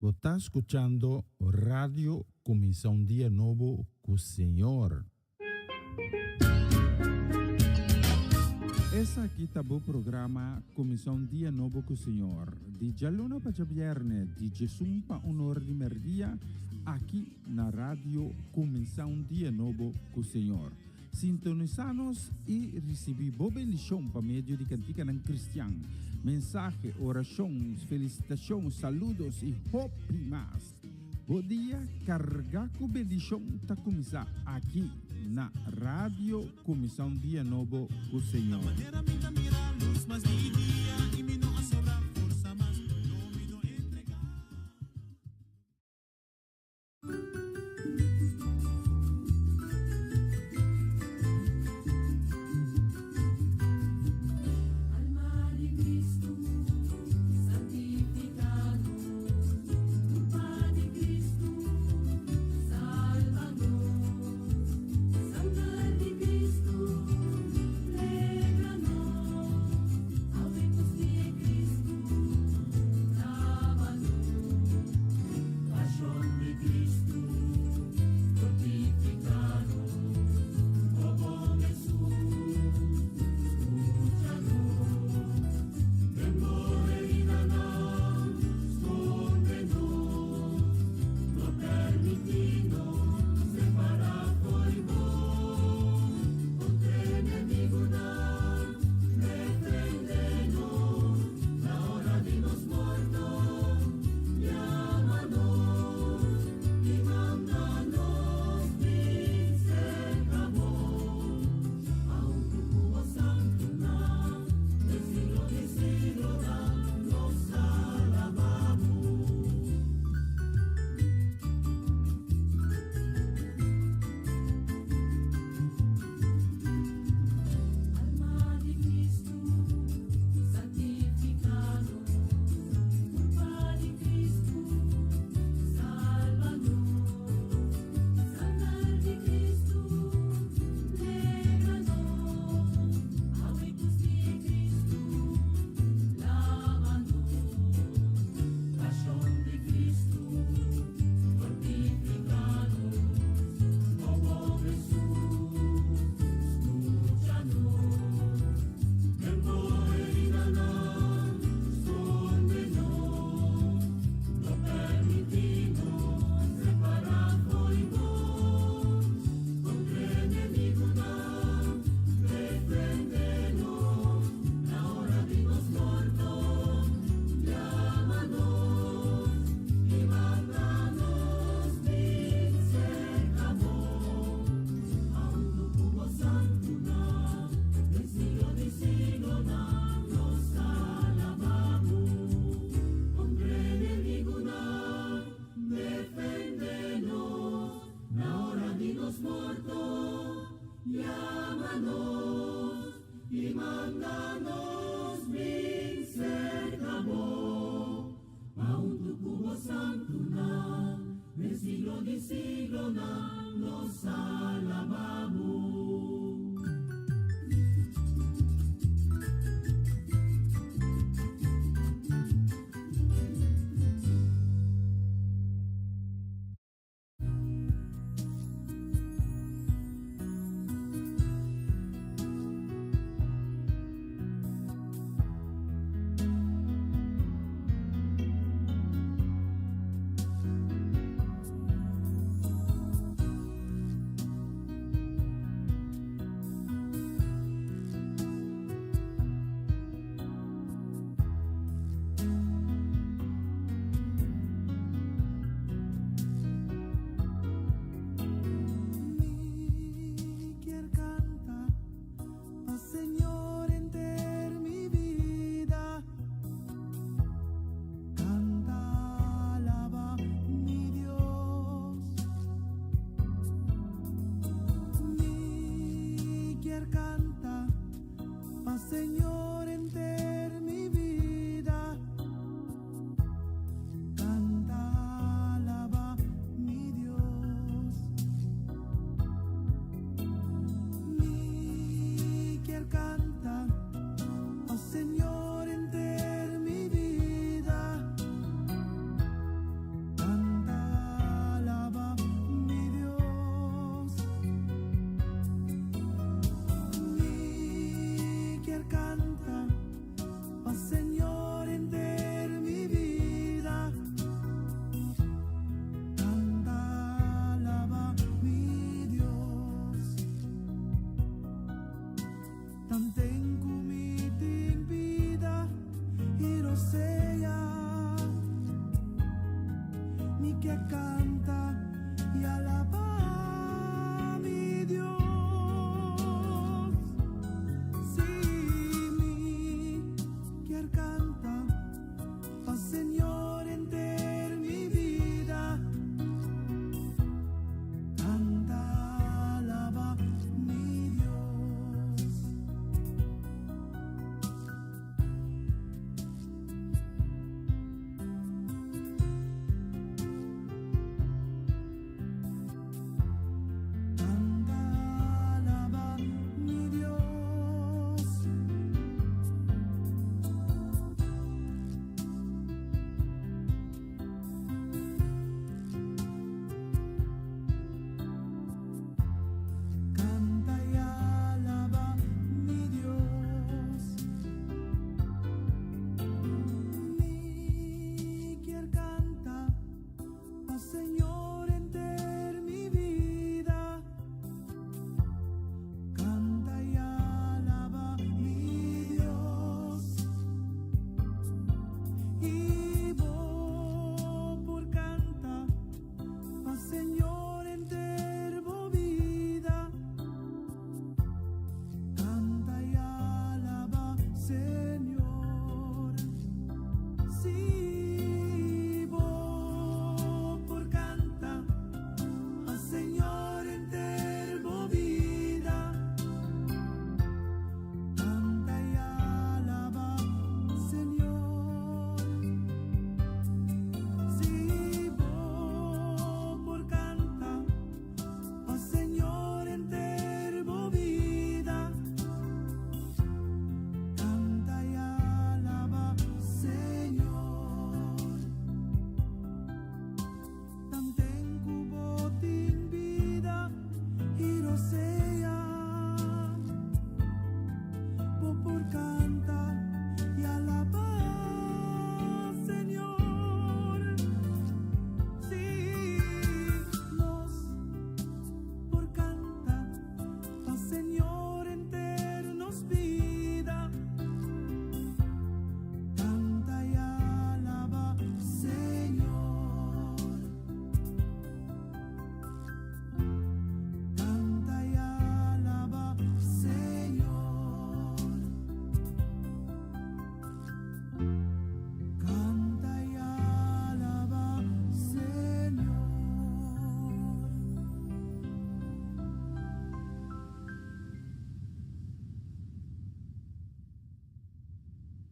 Bo ta skuchando Radio Kuminsá un Dia Nobo ku Señor. Esaki ta bo programa Kuminsá un Dia Nobo ku Señor, di djaluna pa djabièrnè, di djesun pa un or di mèrdia, aki na Radio Kuminsá un Dia Nobo ku Señor. Sintonisá nos i risibí bo bendishon pa medio di kantikanan kristian, mensahe, orashon, felisitashon, saludos i hopi mas. Bo dia kargá ku bendishon ta kuminsá aki na Radio Kuminsá un Dia Nobo ku Señor.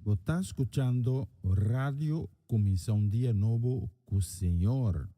Bo ta skuchando Radio Kuminsá un Dia Nobo ku Señor.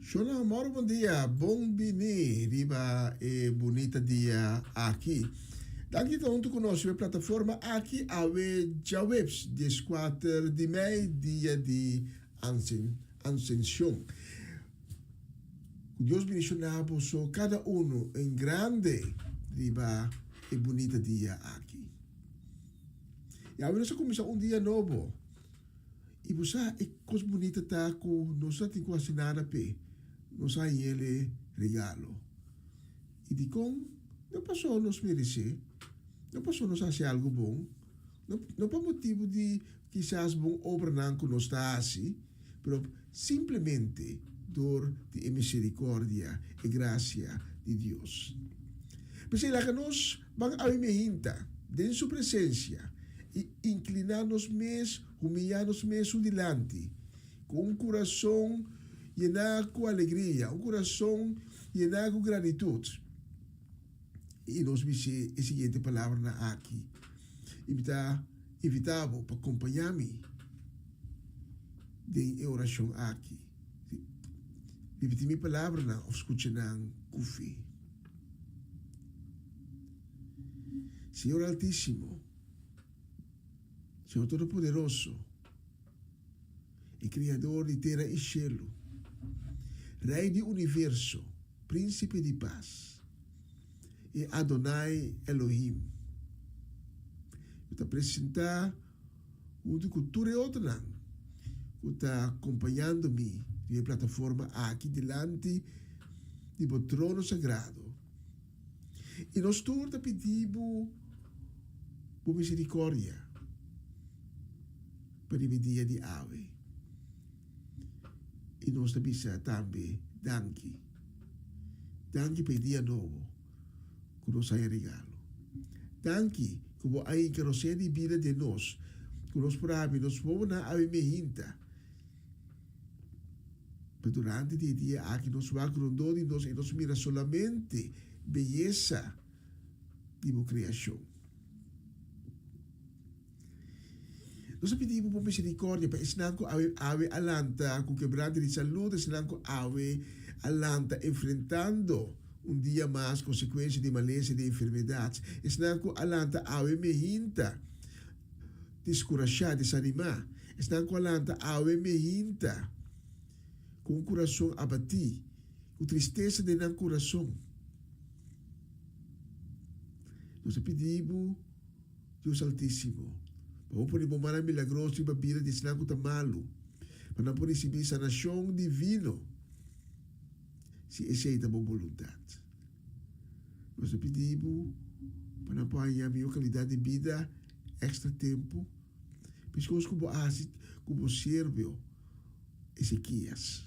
Shona moro bon dia, bon bini riba e bunita dia aki. Danki ta huntu ku nos riba e plataforma aki awe djaweps dieskuater di mei, dia di Ansenshon. Ku Dios bendishoná boso kada unu en grande riba e bunita dia aki. I awe nos a kuminsá un dia nobo. I bo sa, e kos bunita ta ku nos no tin ku hasi nada p'e, nos a hañ'el e regalo. I dikon? No pasobra nos meresé, no pasobra nos a hasi algu bon, no, no pa motibu di kisas bon obranan ku nos ta hasi, pero simplemente dor di e miserikòrdia, e grasia di Dios. P'esei laga nos ban awe mehinta den su presensia i inkliná nos mes, humiyá nos mes su dilanti, ku un kurason yená ku alegria, un kurason yená ku gratitut. I nos bis'é e siguiente palabranan aki, I mi ta invitá bo pa kompañá mi den e orashon aki. Ripití mi palabranan òf skucha nan ku fe. Señor Altísimo, Señor Todopoderoso, e Kriador di tera i shelu, Rei di universo, Prínsipe di pas, e Adonai Elohim. Mi ta presentá huntu ku tur e otronan ku ta kompañando mi riba e plataforma aki dilanti di bo trono sagrado. I nos tur ta pidi bo bo misericordia pa riba e dia di awe. I nos ta bisa tambe danki. Danki pa e dia nobo ku nos haña regalo. Danki ku bo a hinka rosea di bida den nos, ku nos por habri nos wowonan awe mehinta. Pero durante di e dia aki nos wak rondó di nos i nos mira solamente beyesa di bo kreashon. Nos a pidi bo bo misericordia pa esnan ku awe awe a lanta ku kebrante di salud, esnan ku awe a lanta enfrentando un dia mas konsekuensia di malesa i di enfermedat, esnan ku a lanta awe mehinta deskurashá, desanimá, esnan ku a lanta awe mehinta ku un kurason abatí, ku tristesa den nan kurason. Nos a pidi bo, Dios Altísimo, pa bo pone bo mannan milagroso riba bida di esnan ku ta malu, pa nan por risibí sanashon divino, si esei ta bo boluntat. Nos ta pidi bo pa nan por haña mihó kalidat di bida èkstra tempu, meskos ku bo a hasi ku bo siervo Ezekias.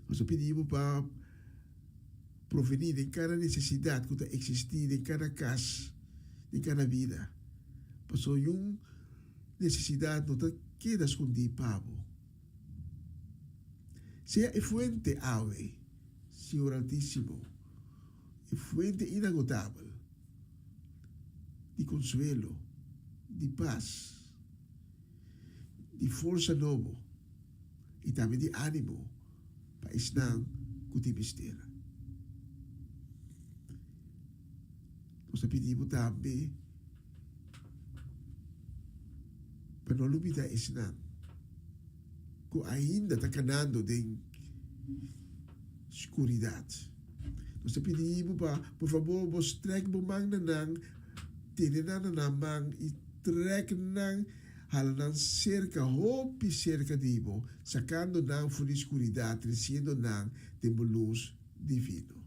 Nos ta pidi bo pa provení den kada nesesidat ku ta eksistí den kada kas, den kada bida, pasobra niun nesesidat no ta keda skondí pa bo. Sea e fuente awe, Señor Altísimo, e fuente inagotabel di konsuelo, di pas, di forsa nobo i tambe di ánimo pa esnan ku tin mester. Nos ta pidi bo tambe pa no lubida esnan ku ainda ta kanando den skuridat. Nos ta pidi bo pa por fabor bo strek bo man na nan, tene nan na nan man i trek nan, hala nan serka, hopi serka di bo, sakando nan for di skuridat, tresiendo nan den bo lus divino.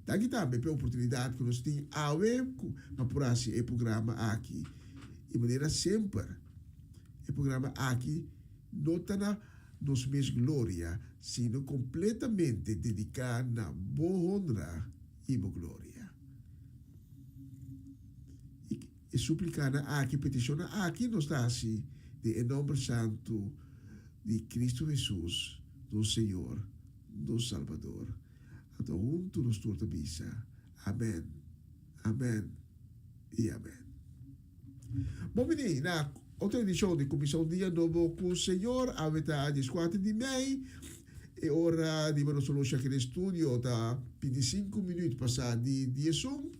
Danki tambe p'e oportunidat ku nos tin awe pa por hasi e programa aki. I manera semper, e programa aki no ta na nos mes gloria, sino kompletamente dediká na Bo honra i Bo gloria. I e suplikanan aki, petishonnan aki nos ta hasi den e nòmber santu di Kristu Hesus, nos Señor. nos Salbador. Anto huntu nos tur ta bisa, Amen, amen i amen. Bon bini na Otro edishon di Kuminsá un Dia Nobo ku Señor. Awe ta dieskuater di mei. E ora di nos solushon aki den studio ta bintisinku minüt pasá di diesun.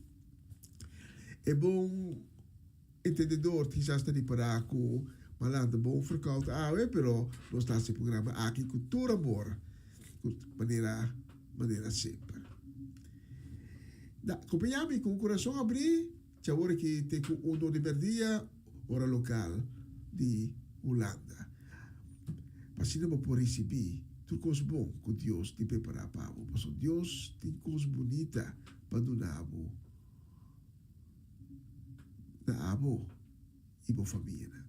E bon entendedor kisas ta ripará ku Malanta bon verkoud awe, pero nos ta hasi e programa aki ku tur amor, ku manera manera semper. Na, kompañá mi ku un kurason abrí. Djawor aki te ku uno di merdia, ora lokal di Hulanda. Pa asina bo por risibí tur kos bon ku Dios tin prepará pa bo, pasobra Dios tin kos bunita pa duna bo na abo i bo famianan.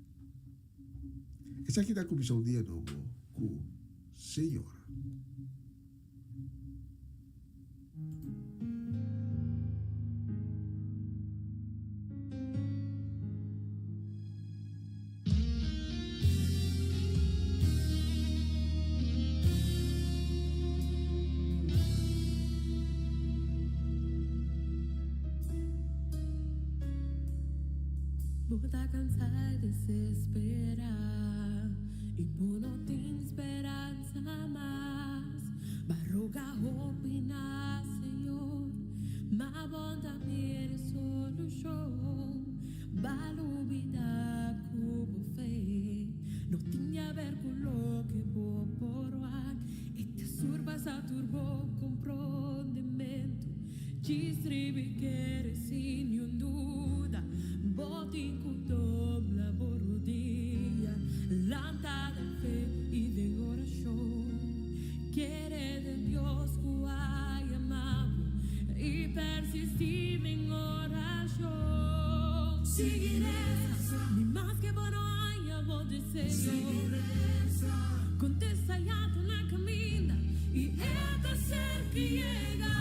Esaki ta kuminsá un dia nobo ku Señor. Bo ta cansa y desespera y bo no tin speransa mas. Ba roga hopi na Señor, ma bo ta mira solucion. Ba lubida cu bo fe no tin di haber cu loke bo por wak. E ta surpasa tur bo comprondimento. Djis riba i kere sin niun duda. Bo tin ku dobla bo rodia, lanta den fe i den orashon. Kere den Dios ku a yama bo i persistí den orashon. Sigui resa, ni maske bo no haña bo deseo. Kontesta ya ta na kaminda i e ta serka yega.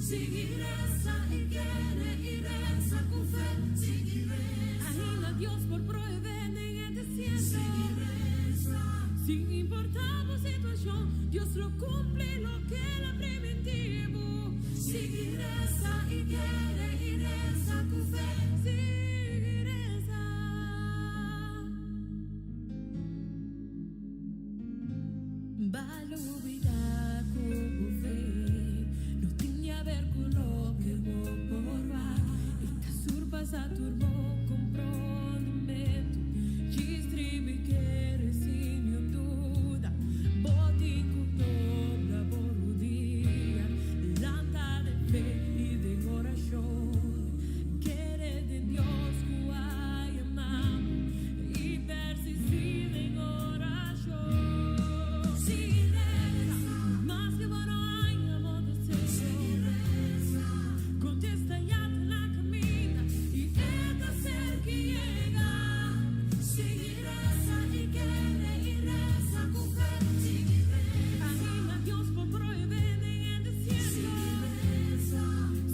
Sigui resa i kere i resa ku fe. Sigui resa. Ainda Dios por prohibé den e desierto. Sigui resa. Sin importá bo situashon, Dios lo kumpli loke el a primintí bo. Sigui resa i kere i resa ku fe. Sigui resa. Ba lubida ku bo fe no tin di haber ku loke bo por wak. E ta surpasa tur bo komprondimentu. Djis tribi i kere sin niun duda. Bo tin ku dobla bo rudia, lanta den fe i den orashon. Kere den Dios ku a yama bo i persistí den orashon. Sigui resa, maske bo no haña bo deseo. Kontesta ya ta na kaminda i e ta serka yega. Sigui resa i kere i resa ku fe. Ainda Dios por prohibé den e desierto.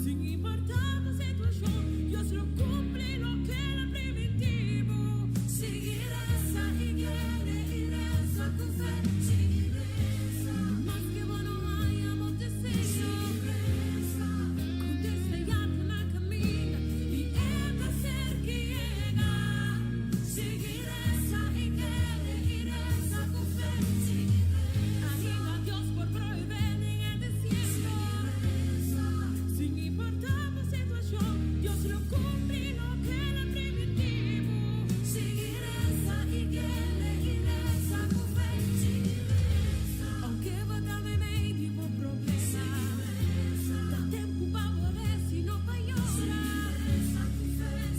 Sin importá bo situashon, Dios lo kumpli loke el a primintí bo. Sigui resa i kere i resa ku fe. Maske bo no haña bo deseo. Kontesta ya ta na kaminda i e ta serka yega. Sigui resa i kere i resa ku fe. Ainda Dios por prohibé den e desierto. Sin importá bo situashon, Dios lo kumpli loke el a primintí bo. Sigui resa i kere i resa ku fe. Aunke bo ta meimei di bo problema, ta tempu pa bo resa i no pa yora.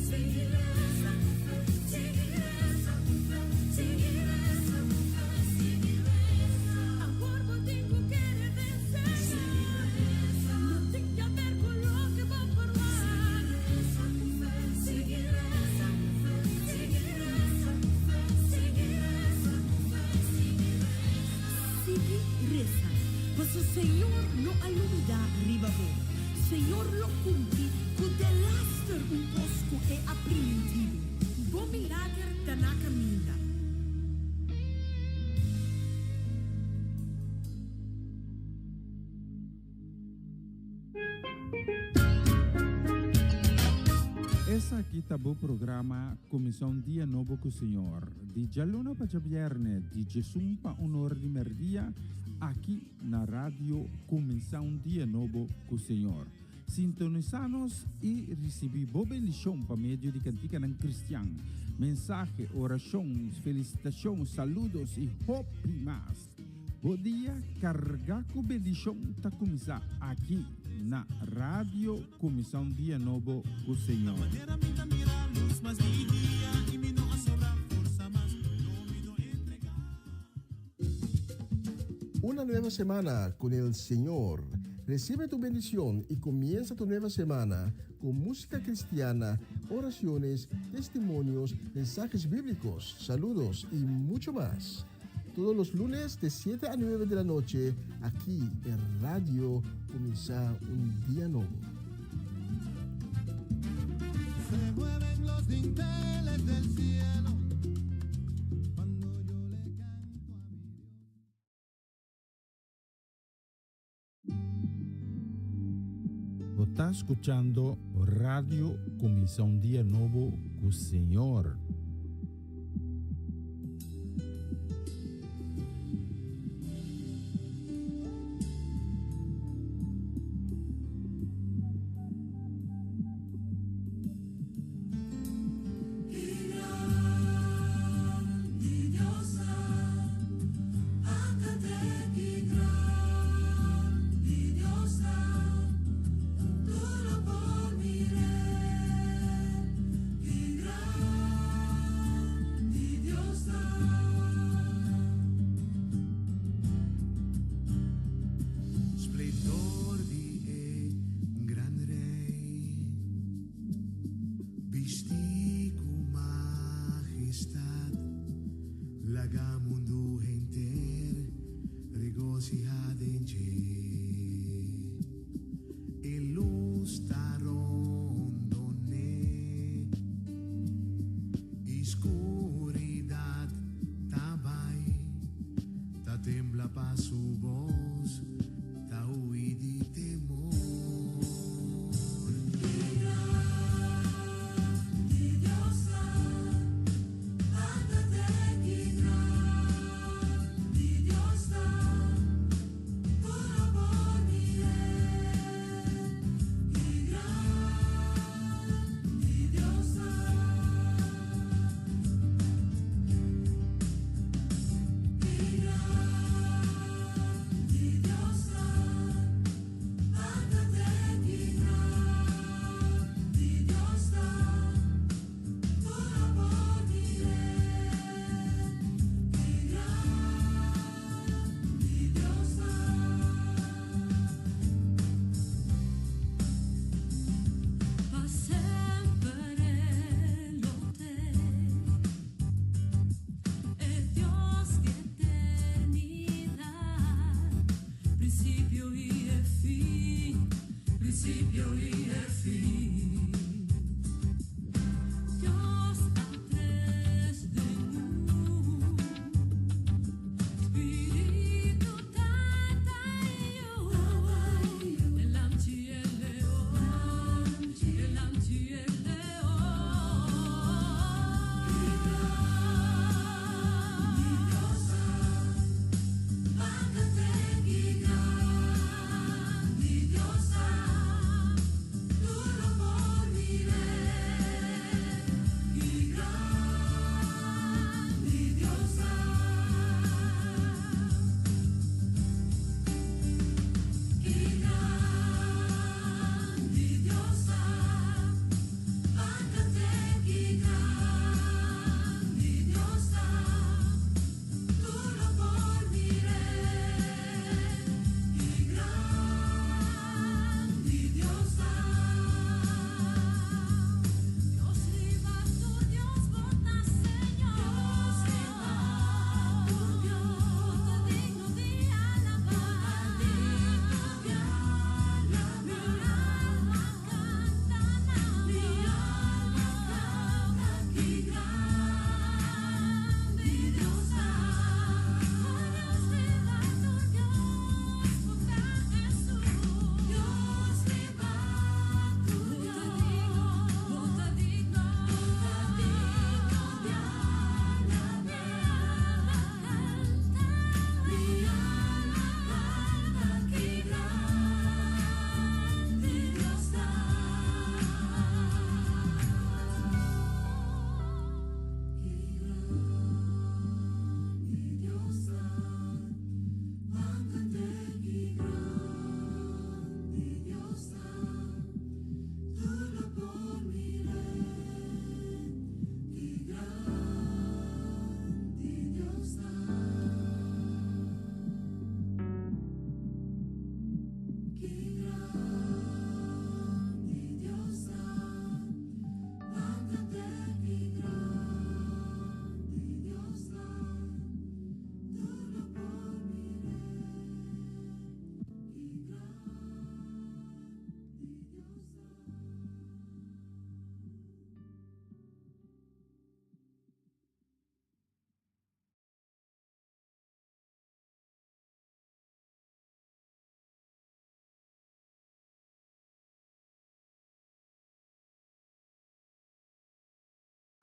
Sigui resa ku fe, sigui resa ku fe, sigui resa ku fe, sigui resa. Awor bo tin ku kere vense. No tin di haber ku loke bo por wak. Sigui resa ku fe, sigui resa ku fe, sigui resa ku fe, sigui resa. Sigui resa, paso Señor no a lubidá riba bo. Señor lo cumpli cu delaster un cos cu E a primintí bo. Bo milager ta na caminda. Esaki. Esaki ta bo programa Kuminsá un Dia Nobo ku Señor, di djaluna pa djabièrnè di djesun pa un or di mèrdia, aki na Radio Kuminsá un Dia Nobo ku Señor. Sintonisá nos i risibí bo bendishon pa medio di kantikanan kristian, mensahe, orashon, felisitashon, saludos i hopi mas. Bo dia kargá ku bendishon ta kuminsá aki na Radio Kuminsá un Dia Nobo ku Señor. Una nueva semana con el Señor. Recibe tu bendición y comienza tu nueva semana con música cristiana, oraciones, testimonios, mensajes bíblicos, saludos y mucho más. Todos los lunes de 7 a 9 de la noche, aquí en Radio Comienza un Día Nuevo. Se mueven los dinteles del cielo cuando yo le canto a mi Dios. Bo ta skuchando Radio Kuminsá un Dia Nobo ku Señor. Splendor di e gran Rey, bisti cu majestad, laga mundo henter regociha den dje. E luz ta rondon'e, y scuridad ta bay, ta tembla pa su voz, ta hui di temor.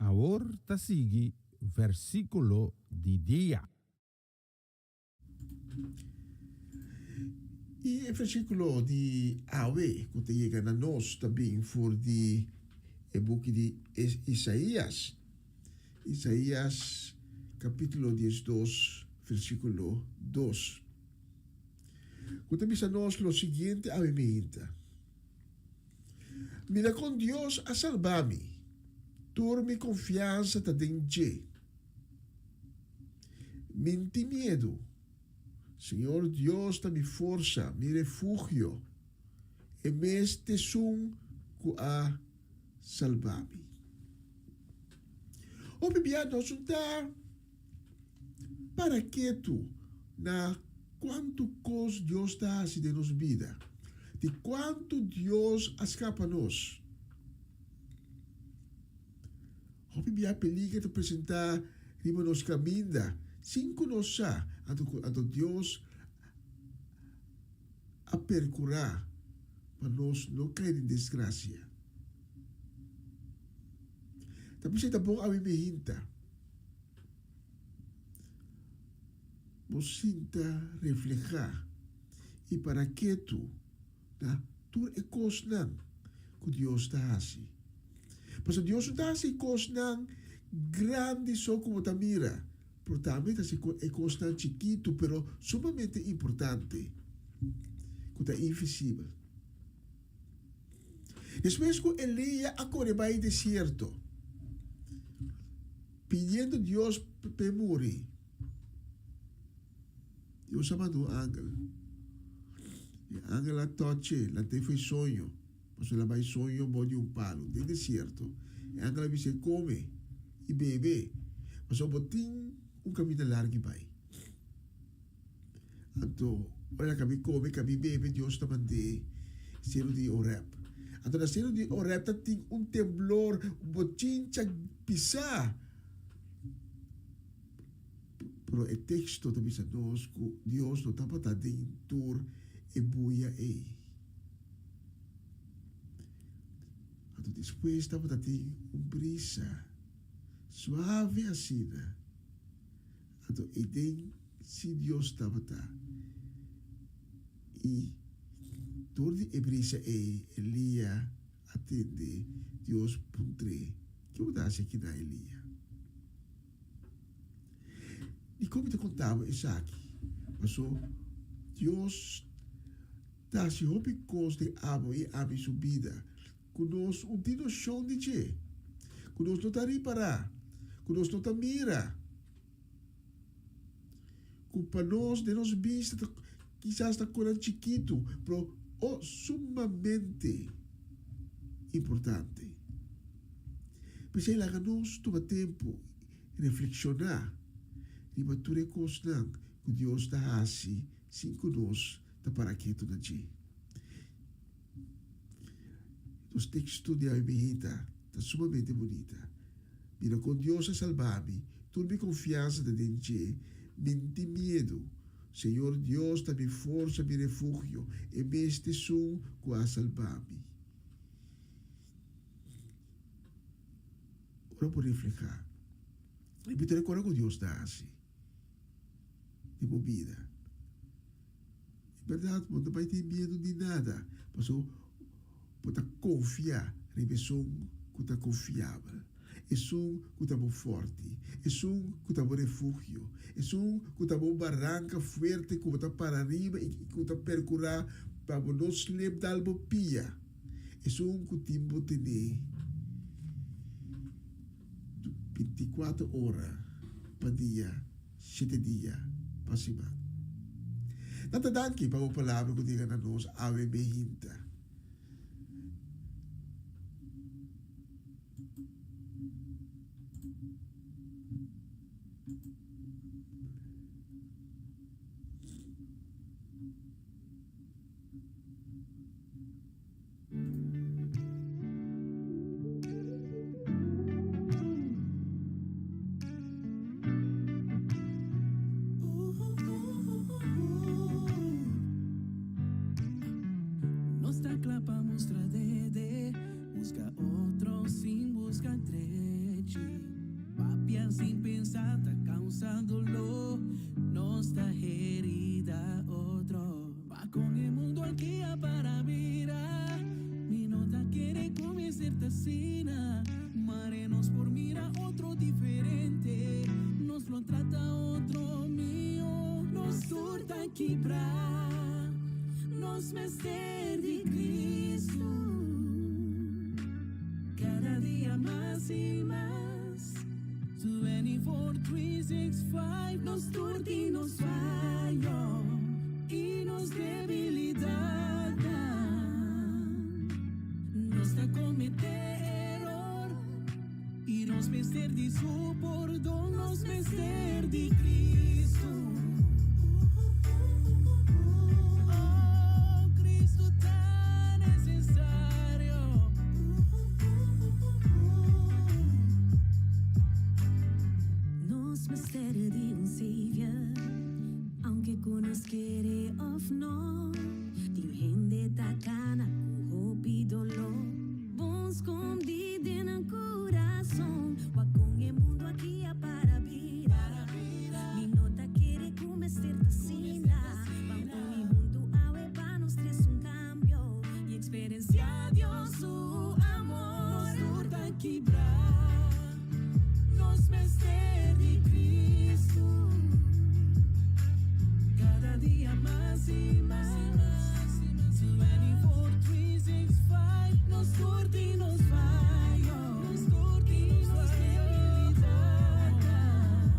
Awor ta sigui versíkulo di dia. I e versíkulo di awe ku ta yega na nos ta bin for di e buki di Isaías. Isaías kapítulo diesdos versíkulo dos, ku ta bisa nos lo siguiente awe meinta, Mira kon Dios a salba mi, tur mi konfiansa ta den dje. Mi n'tin miedu. Señor Dios ta mi forsa, mi refugio, E mes t'esun ku a salba mi. Hopi bia nos no ta para ketu na kuantu kos Dios ta hasi den nos bida, di kuantu Dios a skapa nos. Hopi bia peliger ta presentá riba nos kaminda sin ku nos sa, anto ku anto Dios a perkurá pa nos no kai den desgrasia. Ta p'esei ta bon awe mi hinta. Bo sinta reflehá i para ketu na tur e kosnan ku Dios ta hasi. Pasobra Dios no ta hasi kosnan grandi so ku bo ta mira, pero tambe ta hasi e kosnan chikitu pero sumamente importante ku ta invisibel. Despues ku Elia a kore bai desierto pidiendo Dios p'e muri, Dios a manda un angel. E angel a toch'e, lant'e fo'i soño, pasobra el a bai soño bou di un palu den desierto. E angel a bis'é, Kome i bebe, pasobra bo tin un kaminda largu i bai. Anto, ora el a kabi kome, kabi bebe, Dios ta mand'é seru di Horeb. Anto na seru di Horeb ta tin un temblor, un bochincha pisá. Pero e teksto ta bisa nos ku Dios no tabata den tur e buya ei. Anto despues tabata tin un brisa suave asina. Anto ei den si Dios tabata. I dor di e brisa ei Elia a tende Dios puntr'é, Ke bo ta hasi aki na, Elia? Dikon mi ta konta bo esaki? Paso Dios ta hasi hopi kos den abo i ami su bida ku nos un tin noshon di dje, ku nos no ta ripará, ku nos no ta mira, ku pa nos den nos bista ta kisas ta konan chikitu, pero oh sumamente importante. P'esei laga nos tuma tempu i reflekshoná riba tur e kosnan ku Dios ta hasi sin ku nos ta para ketu na dje. Nos teksto di awe mihita ta sumamente bunita. Mira kon Dios a salba mi, tur mi konfiansa ta den dje, mi n tin miedu. Señor Dios ta mi forsa, mi refugio, e mes t'esun ku a salba mi. Ora bo reflehá riba tur e kosnan ku Dios ta hasi den bo bida, en bèrdat bo no ta bai tin miedu di nada, pasobra bo ta konfia riba esun ku ta konfiabel, esun ku ta bo fòrti, esun ku ta bo refugio, esun ku ta bo baranka fuerte ku bo ta para riba i ku ta perkurá pa bo no slep dal bo pia. Esun ku tin bo tene binticuatro ora pa dia, shete dia pa siman. Nan ta danki pa bo palabra ku diga na nos awe behinta. Nos ta. kibrá, nos mester di Cristo. Kada dia mas i mas. 24, 3, 6, 5, nos tur tin nos fayo i nos debilidatnan. Nos ta kometé eror i nos mester di su pordon, nos mester di Cristo. Oh, Cristo ta nesesario. Nos mester di un Savior, aunke ku nos kere òf no. Tin hende ta kana ku hopi doló, bon skondí den nan kurason. Wak kon e mundu aki a para bira. Mi no ta kere ku mester ta asina. Ban uni huntu awe pa nos trese un kambio i eksperensiá Dios su amor. Nos tur ta kibrá, nos mester di Cristo. Kada dia mas i mas. 24, 3, 6, 5, nos tur tin nos fayo, nos tur tin nos debilidatnan.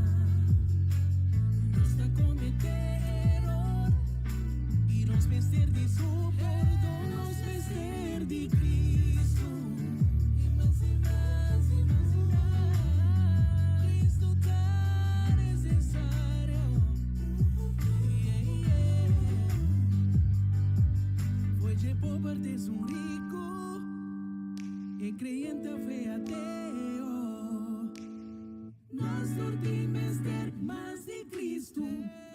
Nos ta kometé eror i nos mester di su pordon, nos mester di Cristo. I mas i mas i mas i mas. Cristo ta nesesario. Yeah, yeah. For di pober te un riku, e kreyente òf ateo. Nos tur tin mester mas di Cristo.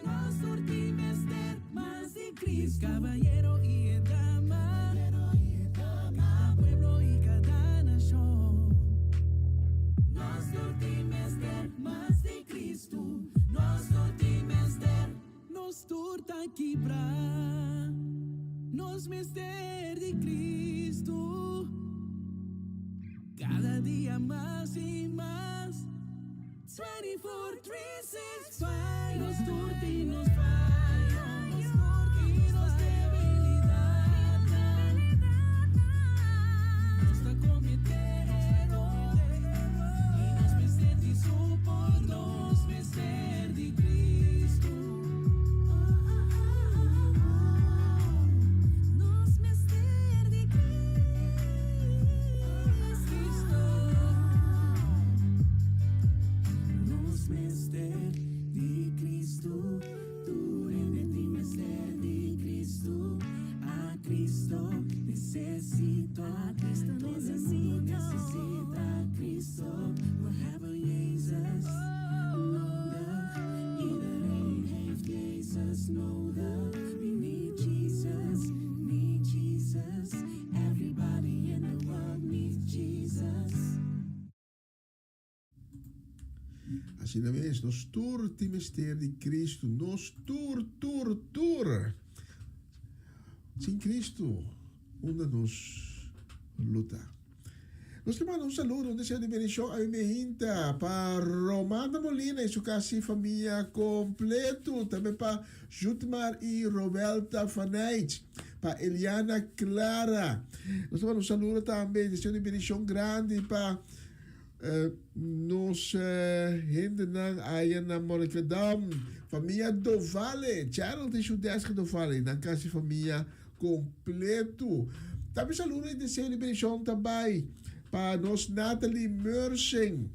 Nos tur tin mester mas di Cristo. Kabayero i dama, kada pueblo i kada nashon. Nos tur tin mester mas di Cristo. Nos tur tin mester, nos tur ta kibrá. Nos mester di Cristo. Kada dia mas i mas. 24, 3, 6, 5. Nos tur tin nos fayo, nos tur tin nos debilidatnan. Nos ta kometé eror i nos mester di su pordon, nos mester di Cristo. Nos mester di Cristo. Nos mester di Cristo. Tur hende tin mester di Cristo. A Cristo nesesito. A Cristo Todo mundo necesito. nesesitá Cristo. We hebben Jezus nodig. Iedereen heeft Jezus nodig. We need Jesus, need Jesus. Everybody in the world needs Jesus. Asina mes, nos tur tin mester di Cristo. Nos tur, tur, tur. Sin Cristo, unda nos lo ta? Nos ta manda un saludo, un deseo di bendicion a mi mehinta pa Romanda Molina y su casi famia completo. Tambe pa Jutmar y Roberta Fanijk, pa Eliana Clara. Nos ta manda un saludo tambe, deseo di bendicion grandi pa Nos hendenan aya na Monnikendam, famia Dovale, Gerald y Judeska Dovale, nan casi famia completo. Tambe saludo y deseo di bendicion ta bay pa nos Natalie Mersing,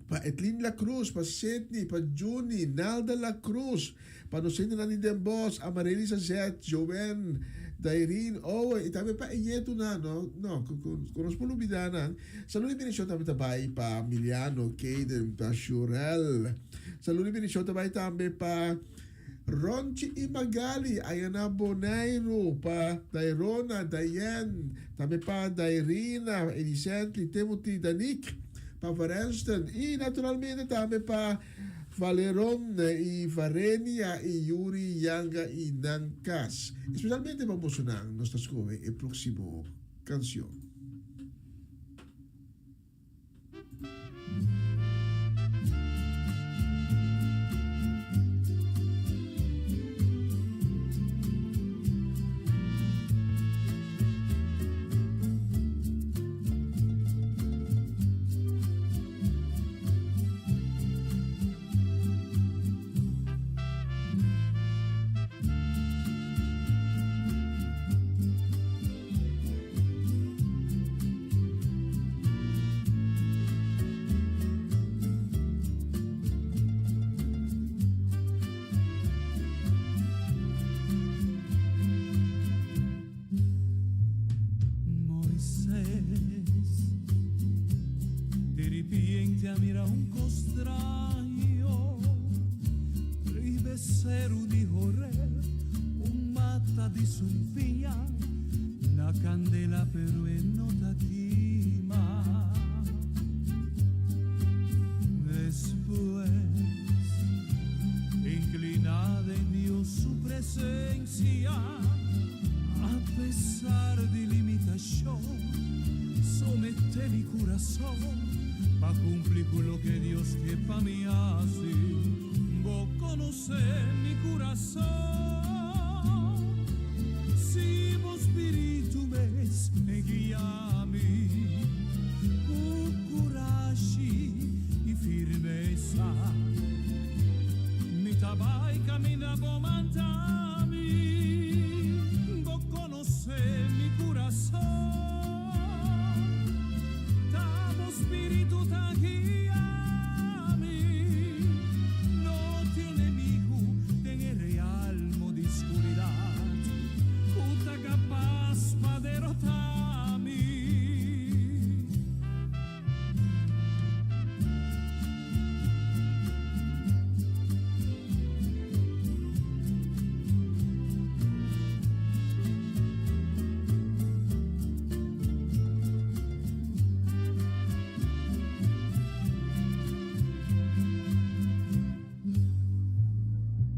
pa Etlin La Cruz, pa Sidney, pa Juni, Nalda La Cruz, Pa nos hendenan di Den Bosch, Amarelys Azet, Joen, Dairine, Owen y tambe pa e ñetunan, no, no, cu, cu, cu nos por lubida nan. Salud y bendicion tambe ta bay pa Miliano, Kaden, pa Shurel. Salud y bendicion ta bay tambe pa Ronchi y Magali, aya na Boneiru, pa Dairona, Diane, tambe pa Dairina, Elisently, Timothy, Danique, pa Varenston y naturalmente tambe pa Valeron i Varenia i Yuri Yanga i nan kas. Especialmente pa bosonan nos ta scoge e proximo cancion. di sumpiña na kandela pero e no ta kima. Despues, inclina den Dios su presencia, a pesar di limitacion, somete mi curason pa cumpli cu loke Dios ke pa mi haci. Bo conoce mi curason, si bo spiritu mes e guia mi cu curashi y firmesa. Mi ta bay caminda bo manda mi, bo conoce mi curason, ta bo spiritu ta guia mi. No tin enemigo den e realmo di scuridad cu ta capas pa derota mi.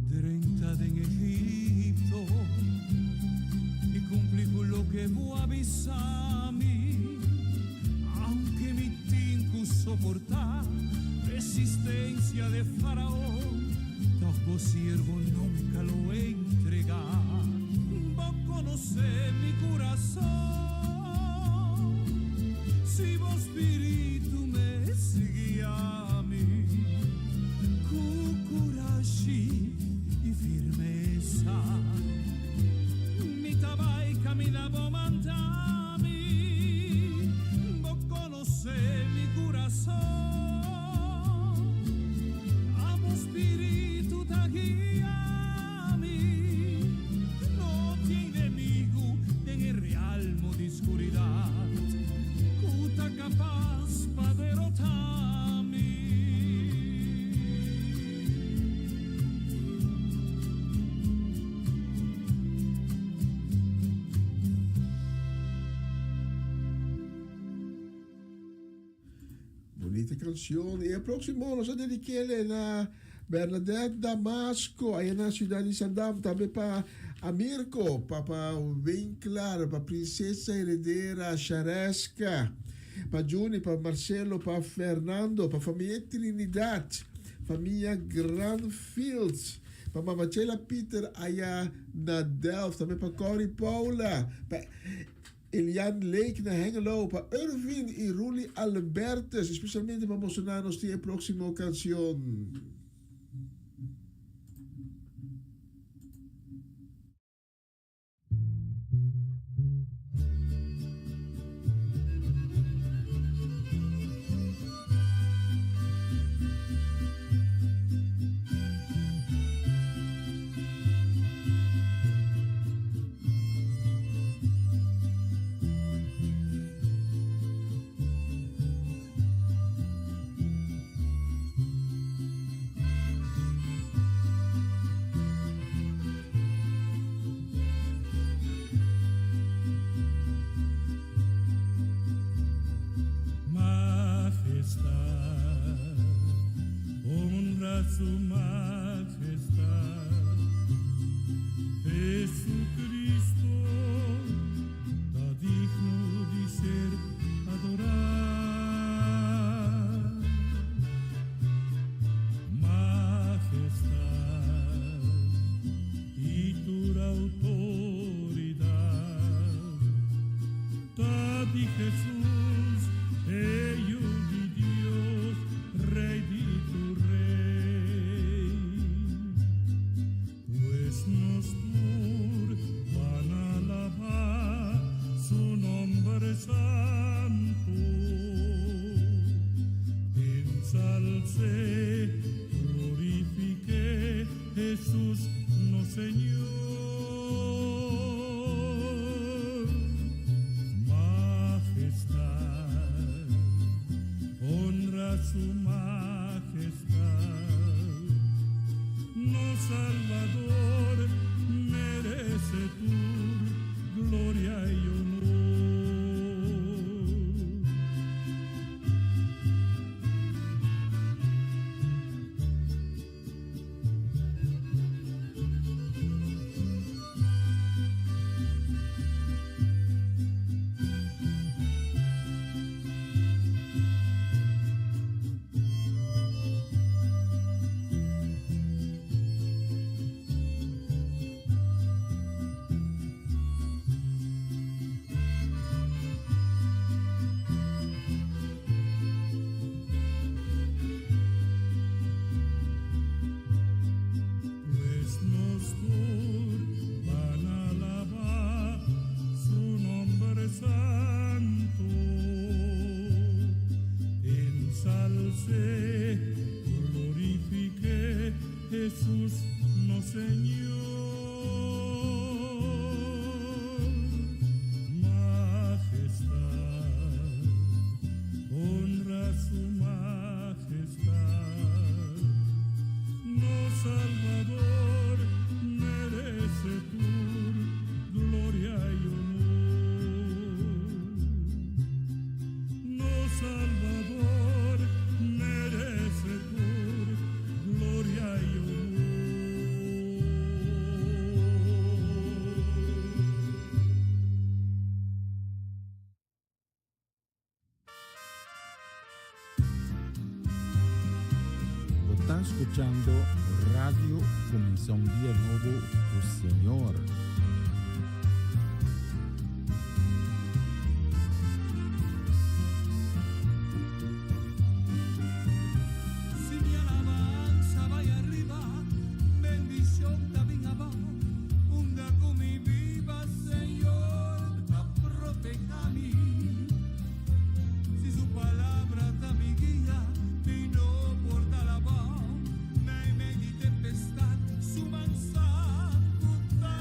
Drenta den Egipto i cumpli cu loke bo a bisa mi, aunke mi tin cu soporta resistencia de Faraon, toch bo siervo nunca lo entrega. Bo conoce mi curason, si bo spiritu mes guia mi cu curashi i firmesa. Mi ta bay caminda bo manda mi, bo conoce mi curason, ta bo spiritu ta guia mi. No tin enemigo den e realmo di scuridad cu ta capas pa derota mi. Bonita cancion. Y e proximo nos a dediquele na Bernadette Damasco, allá na ciudad di Sandam. Tambe pa Amirko, Papa Winklar, pa Princesa Heredera Shareska, pa Juni, pa Marcelo, pa Fernando, pa familia Trinidad, familia Granfields, pa Mama Chela Pieter allá na Delft, tambe pa Corrie Paula, pa Elian Lake na Hengelo, pa Irvin y Ruli Albertus, especialmente pa mostra nos tin e proximo cancion. Majestad, honra su majestad. Jesucristo ta digno di ser adorá. Majestad i tur autoridad ta di Jesus, e Yu di Dios, Rey di tur rey. Jesus nos Señor. Majestad, honra su majestad. Nos Salvador merece tur gloria y honor. Nos Salvador merece tur gloria y honor. Bo ta skuchando Radio Kuminsá un Dia Nobo ku Señor. Si mi alabansa bai ariba, bendishon ta bin abou. Unda ku mi biba, Señor ta protehá mi. Si su palabra ta mi guia, mi no por dal abou. Meimei di tempestat, su man santu ta.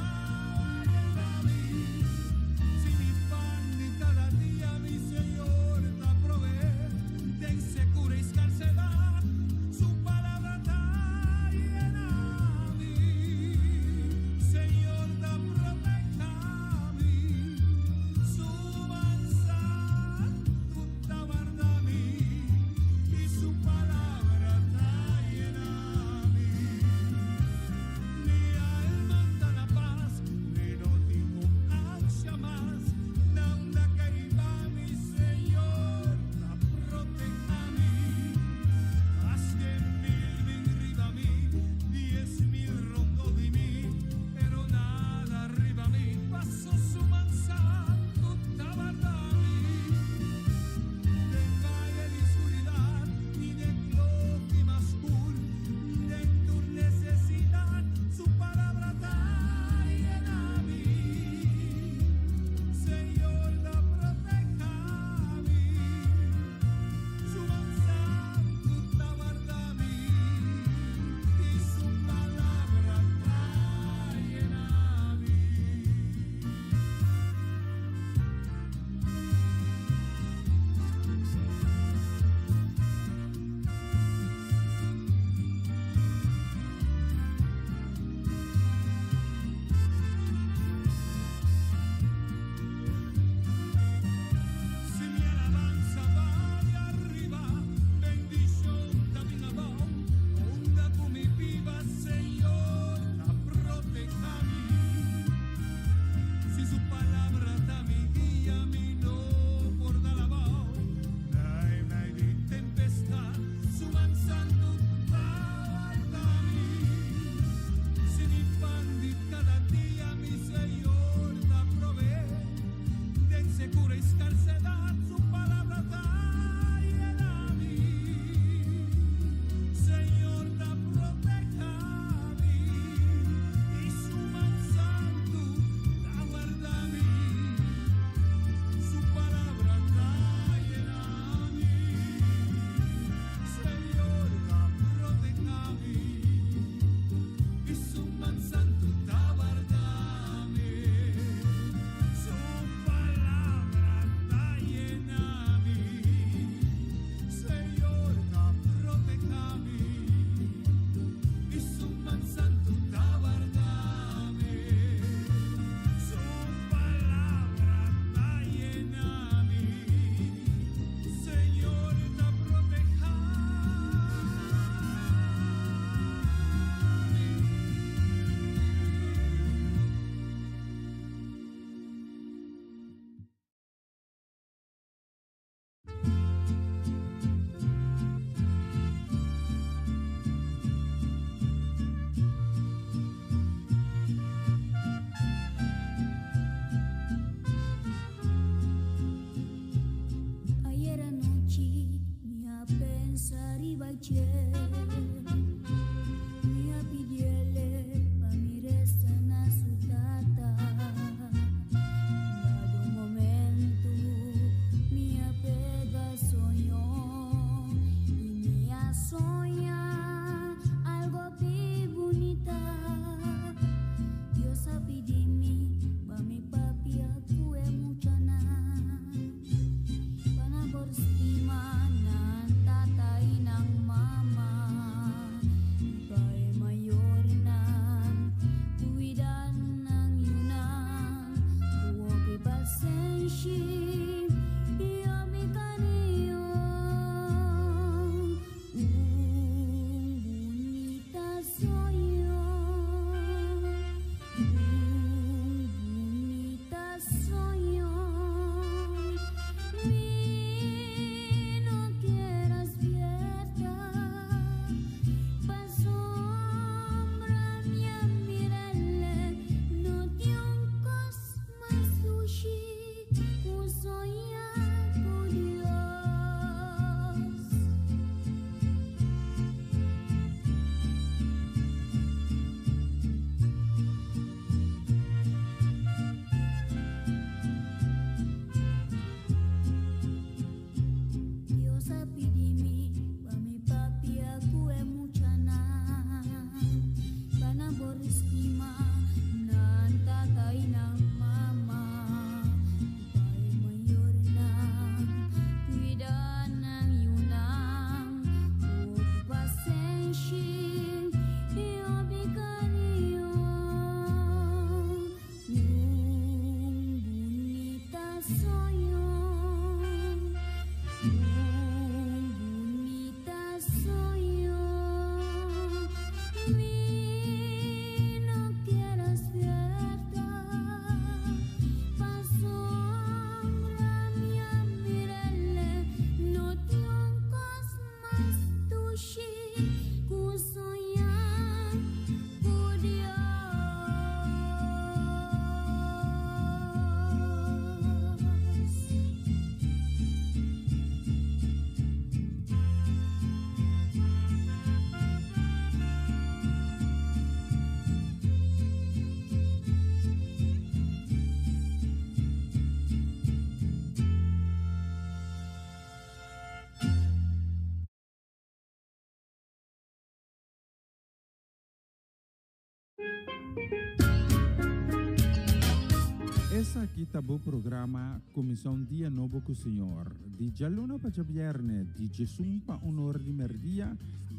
Esaki ta bo programa Kuminsá un Dia Nobo ku Señor, di djaluna pa djabièrnè di djesun pa un or di mèrdia,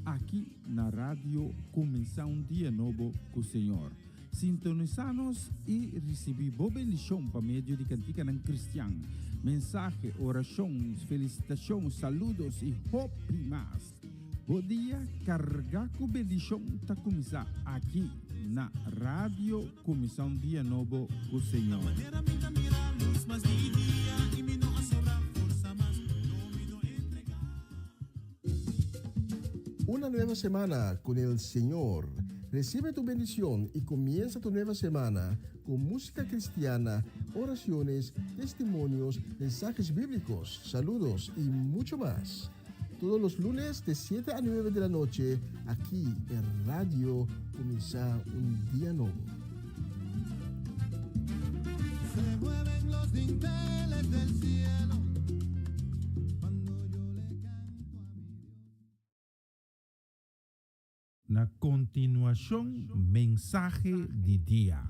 aki na Radio Kuminsá un Dia Nobo ku Señor. Sintonisá nos i risibí bo bendishon pa medio di kantikanan kristian, mensahe, orashon, felisitashon, saludos i hopi mas. Bo dia kargá ku bendishon ta kuminsá aki na Radio Kuminsá un Dia Nobo ku Señor. Una nueva semana con el Señor. Recibe tu bendición y comienza tu nueva semana con música cristiana, oraciones, testimonios, mensajes bíblicos, saludos y mucho más. Todos los lunes de 7 a 9 de la noche, aquí en Radio Comienza un Día Nuevo. Se mueven los dinteles del cielo cuando yo le canto a mi Dios. Na kontinuashon mensahe di dia.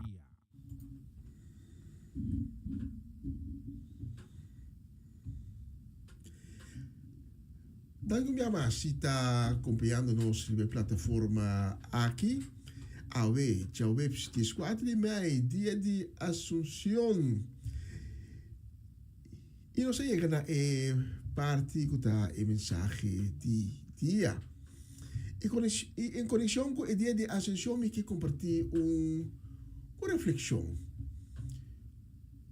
Danki un bia mas si ta kompañando nos riba e plataforma aki. Awe, djaweps dieskuater di mei, dia di Asunción. I nos a yega na e parti ku ta e mensahe di dia. I en konekshon ku e dia di Asenshon mi ke kompartí un un reflekshon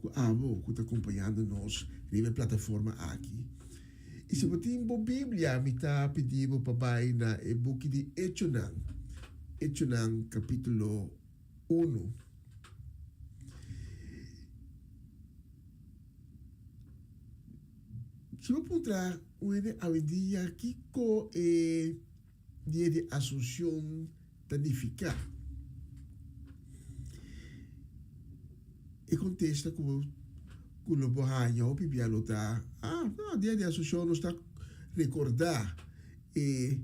ku abo ku ta kompañando nos riba e plataforma aki. I si bo tin bo Biblia mi ta pidi bo pa bai na e buki di Echonan, Echonan kapítulo unu. Si bo puntra un hende awendia kiko e dia di Asunción ta nifiká, e kontesta ku ku lo bo haña hopi bia lo ta, Ah, no, dia di Asunción nos ta rekordá e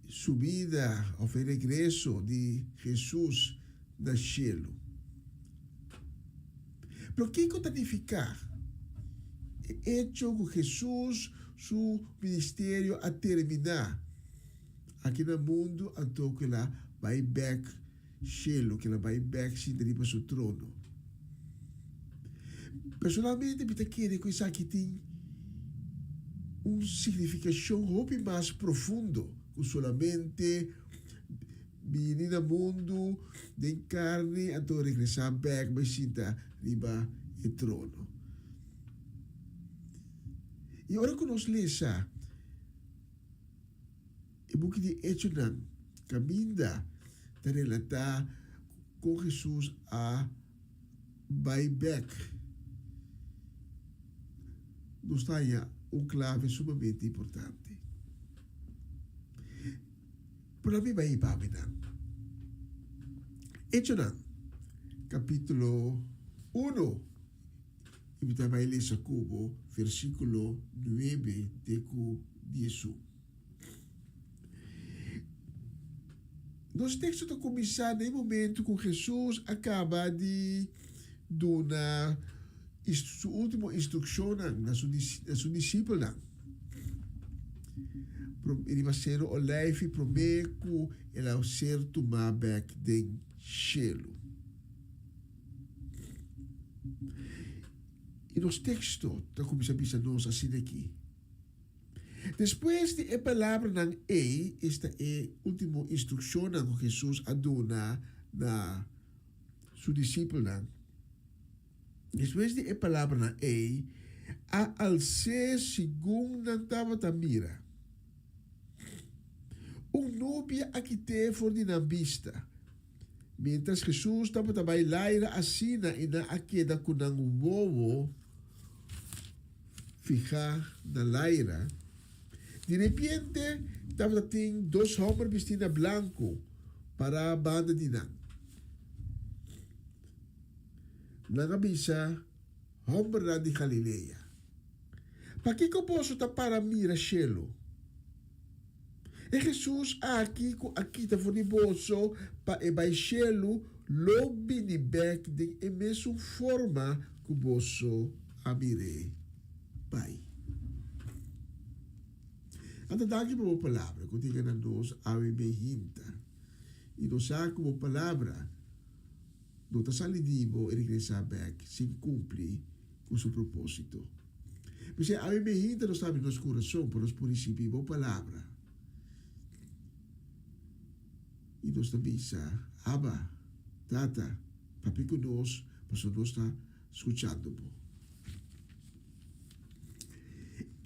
subida òf e regreso di Hesus na shelu. Pero kiko ta nifiká e echo ku Hesus su ministerio a terminá aki na mundu anto ku el a bai bèk shelu, ku el a bai bèk sinta riba su trono? Personalmente mi ta kere ku esaki tin un signifikashon hopi mas profundo ku solamente Bini na mundu den karni anto regresá bèk bai sinta riba e trono. I ora ku nos lesa e buki di Echonan kaminda ta relatá kon Hesus a bai bèk, nos ta haña un klave sumamente importante. Por ami bai hiba mi nan. Echonan, capítulo uno, y mi ta bai lesa cu bo versículo nuebe te cu diesun. Nos texto ta cuminsa na e momento cu Jesus a caba di duna su ultimo instruccionnan na su discipelnan. Riba Seru Olijfi promé ku el a ser tumá bèk den shelu. I nos teksto ta kuminsá bisa nos asina aki, Despues di e palabranan ei, esta e último instrukshonnan ku Hesus a duna na su disipelnan, Despues di e palabranan ei, a als'é segun nan tabata mira. Un nubia a kit'é for di nan bista. Miéntras Hesus tabata bai laira asina i nan a keda ku nan wowo fihá na laira, di repente tabata tin dos hòmber bistí na blanku pará banda di nan. Nan a bisa, Hòmbernan di Galilea, pakiko boso ta para mira shelu? E Hesus aki ku a kita for di boso pa e bai shelu lo bini bèk den e mesun forma ku boso a mir'é bai. Anto danki pa bo palabra ku tin na nos awe mehinta. I nos sa ku bo palabra no ta sali di bo i regresá bèk sin kumpli ku su propósito. P'esei awe mehinta nos ta habri nos kurason pa nos por risibí bo palabra. I nos ta bisa, Abba, Tata, papia ku nos, pasobra nos ta skuchando bo.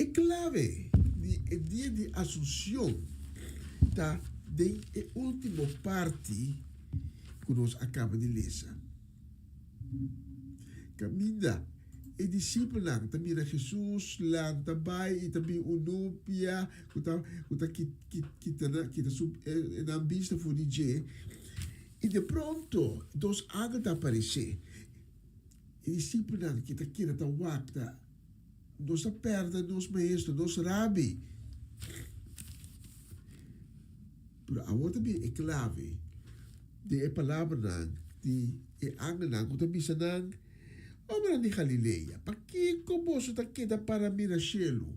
E klave di e dia di Asunsion ta den e último parti ku nos a kaba di lesa. Kaminda e disipelnan ta mira Hesus lanta bai i ta bin un nubia ku ta ku ta kita kita su nan bista for di dje, i de pronto dos angel ta aparesé. E disipelnan ki ta keda ta wak ta, Nos a pèrdè nos Maestro, nos Rabi! Pero awor ta bin e klave den e palabranan di e angelnan ku ta bisa nan, Hòmbernan di Galilea, pakiko boso ta keda para mira shelu?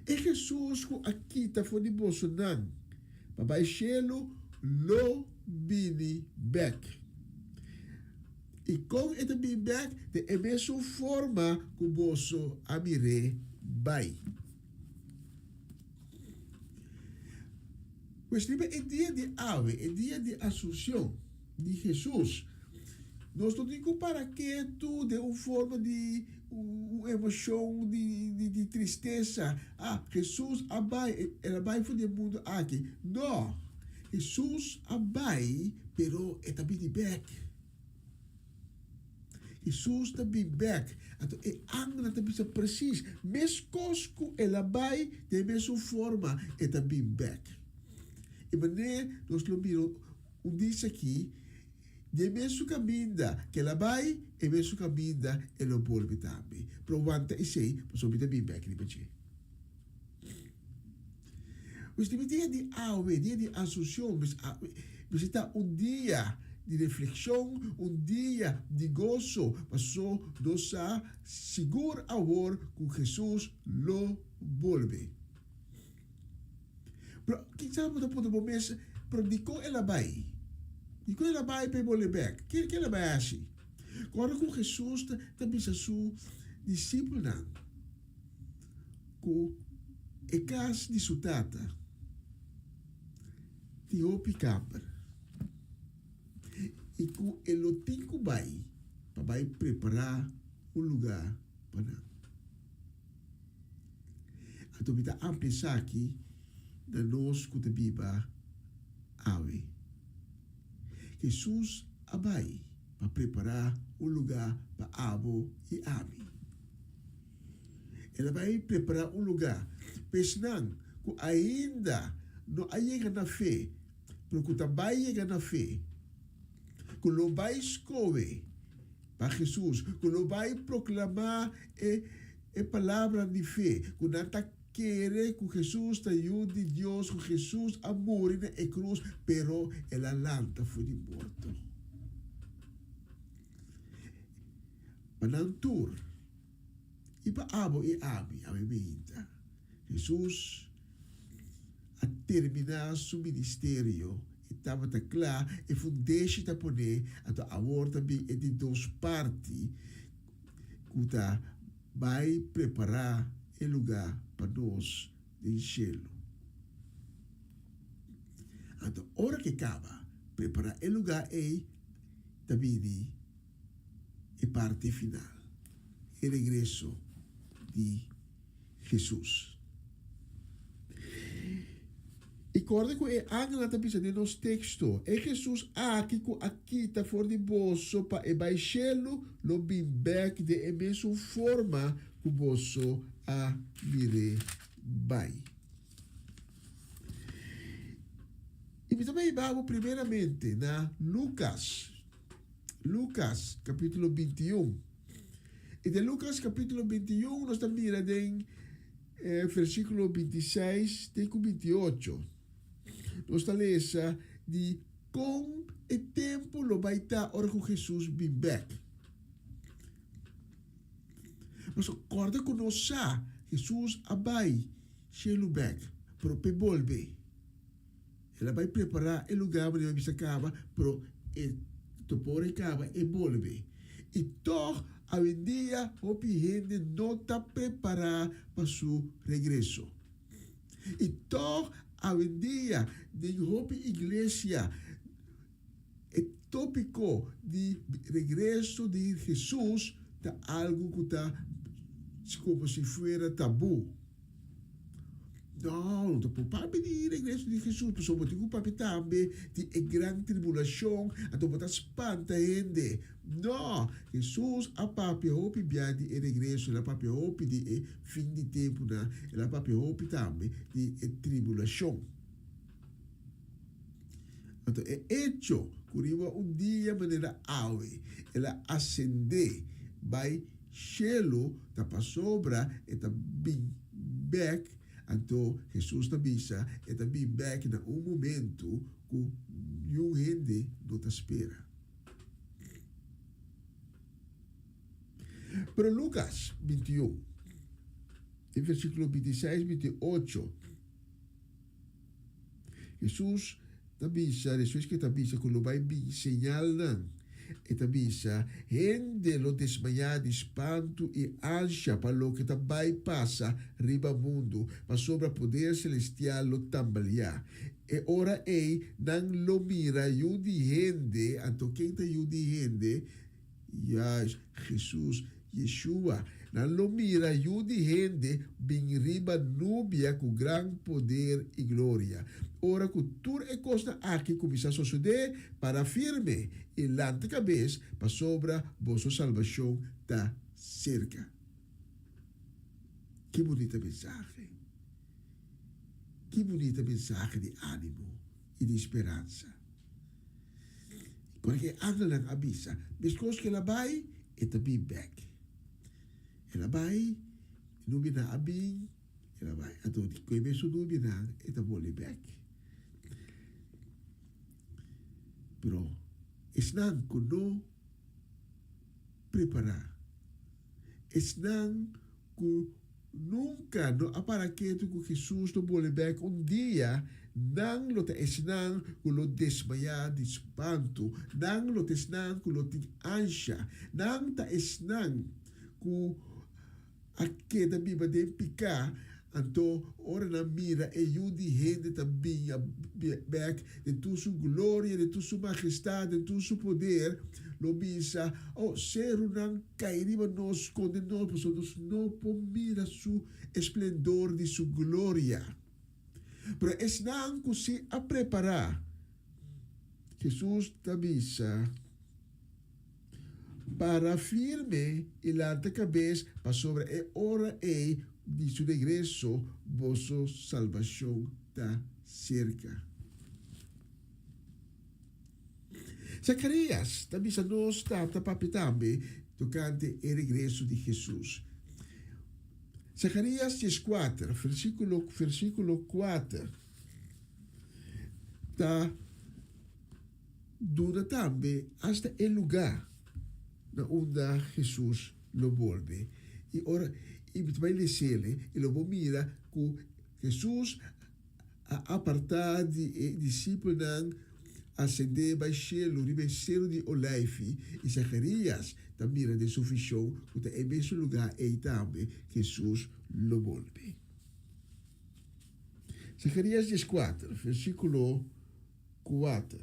E Hesus ku a kita for di bosonan pa bai shelu lo bini bèk. I kon e ta bini bèk? Den e mesun forma ku boso a mir'é bai. Pues riba e dia di awe, e dia di Asunsion di Hesus, nos no tin ku para ketu den un forma di un emoshon di tristesa, Ah, Hesus a bai, el a bai for di e mundu aki. No! Hesus a bai, pero e ta bini bèk. Hesus ta bin bèk. Anto e angelnan ta bisa presis, meskos ku el a bai, den e mesun forma e ta bin bèk. E manera nos lo mira un dis aki, den e mesun kaminda ku el a bai, e mesun kaminda e lo bolbe tambe. Pero wanta esei, pasobra mi ta bin bèk riba dje. Pues riba dia di awe, dia di Asunción, mester ta un dia di reflexion, un dia di goso, paso nos sa sigur awor cu Jesus lo bolbe. Pero kisas bo ta puntra bo mes, pero dikon el a bai? Dikon el a bai pa e bolbe bek? Ke el a bai haci? Ora cu Jesus ta bisa su discipelnan, Ku e kas di su tata tin hopi kamber i ku e lo tin ku bai pa bai prepará un lugá pa nan. Anto mi ta amplia esaki na nos ku ta biba awe. Hesus a bai pa prepará un lugá pa abo i ami. El a bai prepará un lugá pa esnan ku ainda no a yega na fe, pero ku ta bai yega na fe, ku lo bai skohe pa Hesus, ku lo bai proklamá e e palabranan di fe, ku nan ta kere ku Hesus ta Yu di Dios, ku Hesus a muri na e krus, pero el a lanta for di morto. Pa nan tur, i pa abo i ami, awe meinta. Hesus a terminá su ministerio, e tabata kla, e fundeshi ta poné, anto awor ta bin e di dos parti ku ta bai prepará e lugá pa nos den shelu. Anto ora ku e kaba prepará e lugá ei, ta bini e parti final, e regreso di Hesus. I kòrda ku e angelnan ta bisa den nos teksto, E Hesus aki ku a kita for di boso pa e bai shelu lo bin bèk den e mesun forma ku boso a mir'é bai. I mi ta bai hiba bo primeramente na Lukas. Lukas kapítulo bintiun. I den Lukas kapítulo bintiun nos ta mira den. versíkulo bintiseis te ku bintiocho, nos ta lesa di kon e tempu lo bai ta ora ku Hesus bin bèk. Pasobra kòrda ku nos sa Hesus a bai shelu bèk, pero p'e bolbe. El a bai prepará e lugá manera mi bisa kaba, pero e ta por e kaba e bolbe. I tòg awendia hopi hende no ta prepará pa su regreso. I tòg awendia den hopi iglesia e tópiko di regreso di Hesus ta algu ku ta komo si fuera tabú. No, no ta por papia di regreso di Hesus, pasobra bo tin ku papia tambe di e gran tribulashon, anto bo ta spanta hende. No, Hesus a papia hopi bia di e regreso, el a papia hopi di e fin di tempunan, el a papia hopi tambe di e tribulashon. Anto e echo ku riba un dia manera awe el a asendé bai shelu ta pasobra e ta bin bèk, anto Hesus ta bisa e ta bin bèk na un momentu ku niun hende no ta spera. Pero Lukas bintiun, e versíkulo bintiseis, bintiocho. Hesus ta bisa, despues ku e ta bisa ku lo bai bin señalnan, e ta bisa, Hende lo desmayá di spantu i ansha pa loke ta bai pasa riba mundu, pasobra poder selestial lo tambaliá. E ora ei nan lo mira Yu di hende, anto ken ta Yu di hende? Juist, Hesus, Yeshua. Nan lo mira Yu di hende bin riba nubia ku gran poder i gloria. Ora ku tur e kosnan aki kuminsá sosodé, para firme i lanta kabes, pasobra boso salbashon ta serka. Ki bunita mensahe! Ki bunita mensahe di ánimo i di speransa! Ora ku e angelnan a bisa, Meskos ku el a bai, e ta bin bèk. El a bai, e nubianan a bin, el a bai. Anto ku e mesun nubianan e ta boli bèk. Pero esnan ku no prepará, esnan ku nunka no a para ketu ku Hesus lo bole bèk un dia, nan lo ta esnan ku lo desmayá di spantu, nan lo ta esnan ku lo tin ansha, nan ta esnan ku a keda biba den piká, anto ora nan mira e Yu di hende ta bin bèk den tur su gloria, den tur su magestat, den tur su poder, lo bisa, O, serunan Kai riba nos, skonde nos, pasobra nos no por mira su esplendor di su gloria. Pero esnan ku si a prepará, Hesus ta bisa, Para firme i lanta kabes, pasobra e ora ei di su regreso boso salbashon ta serka. Zacarías ta bisa nos tata papia tambe tocante e regreso di Jesús. Zacarías dieskuater, versículo, versículo kuater ta duna tambe hasta e lugá na unda Jesús lo bolbe. I ora i bo ta bai lesele i lo bo mira ku Jesús a apartá di e disipelnan asendé bai shelu riba e Seru di Oleifi, i Zacharias ta mira den su vishon ku ta e mesun lugá ei tambe Hesus lo bolbe. Zacharias dieskuater, versíkulo kuater.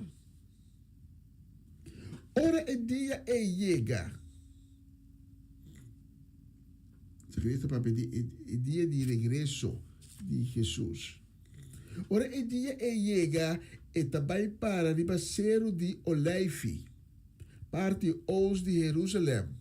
Ora e dia ei yega, Zacharias ta papia di e dia di regreso di Hesus. Ora e dia ei yega, e ta bai para riba Seru di Oleifi, parti oost di Herusalèm.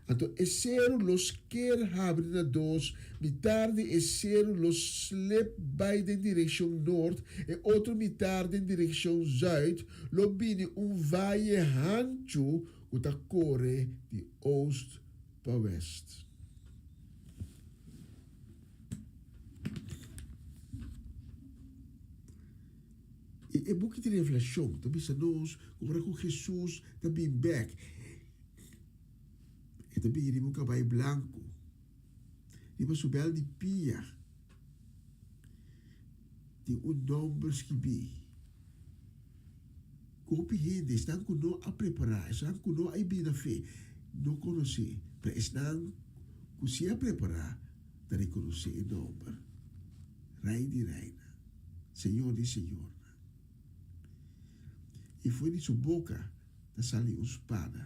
Anto e seru lo sker habri na dos, mitar di e seru lo slep bai den direkshon nort, e otro mitar den direkshon zùit, lo bini un vaye hanchu ku ta kore di oost pa west. I e buki di Revelashon ta bisa nos ku ora ku Hesus ta bin bèk, e ta bin riba un kabai blanku, riba su bèl di pia tin un nòmber skibí. Ku hopi hende, esnan ku no a prepará, esnan ku no a bira fe, no konosé, pero esnan ku si a prepará ta rekonosé e nòmber, Rei di reinan, Señor di señornan. I for di su boka ta sali un spada.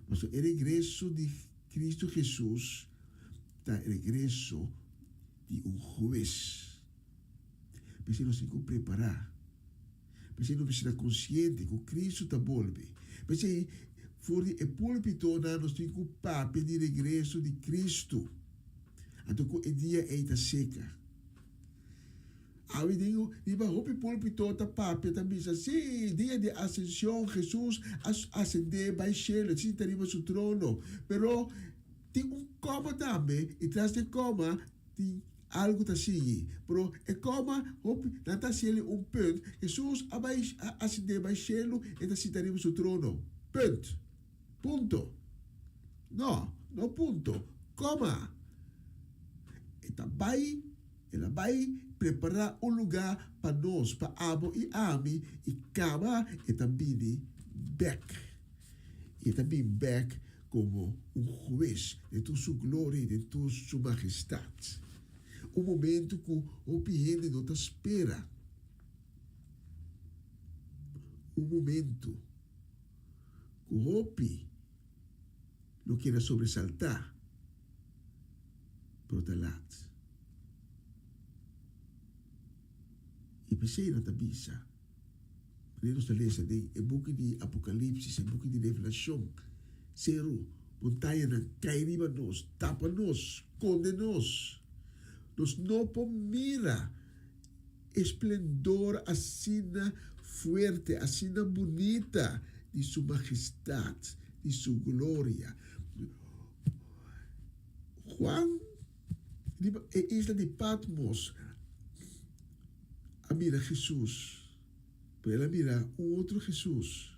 Pasobra e regreso di Kristu Hesus ta e regreso di un hues. P'esei nos tin ku prepará. P'esei nos mester ta konsiente ku Kristu ta bolbe. P'esei for di e púlpitonan nos tin ku papia di regreso di Kristu. Anto ku e dia ei ta seka. Awe den riba hopi púlpito ta papia ta bisa, Sí, dia di asenshon Hesus a asendé bai shelu, e sinta riba su trono. Pero tin un kòma tambe, i tras di e kòma Tin algu ta sigui. Pero e koma hopi, nan ta hasiel un punt. Hesus a bai a asendé bai shelu, e ta sinta riba su trono. Punt. Punto. No, no punto. Koma. E ta bai, el a bai prepará un lugá pa nos, pa abo i ami, i kaba e ta bini bèk. I e ta bin bèk komo un hues den tur su gloria i den tur su majestat. Un momentu ku hopi hende no ta spera. Un momentu ku hopi lo keda sobresaltá, pero ta lat. I p'esei nan ta bisa. Manera nos ta lesa den e buki di Apokalipsis, e buki di Revelashon, Seru, montañanan kai riba nos, tapa nos, skonde nos. Nos no por mira e splendor asina fuerte, asina bunita di Su majestat, di Su gloria. Juan riba e isla di Patmos a mira Hesus, pero el a mira un otro Hesus.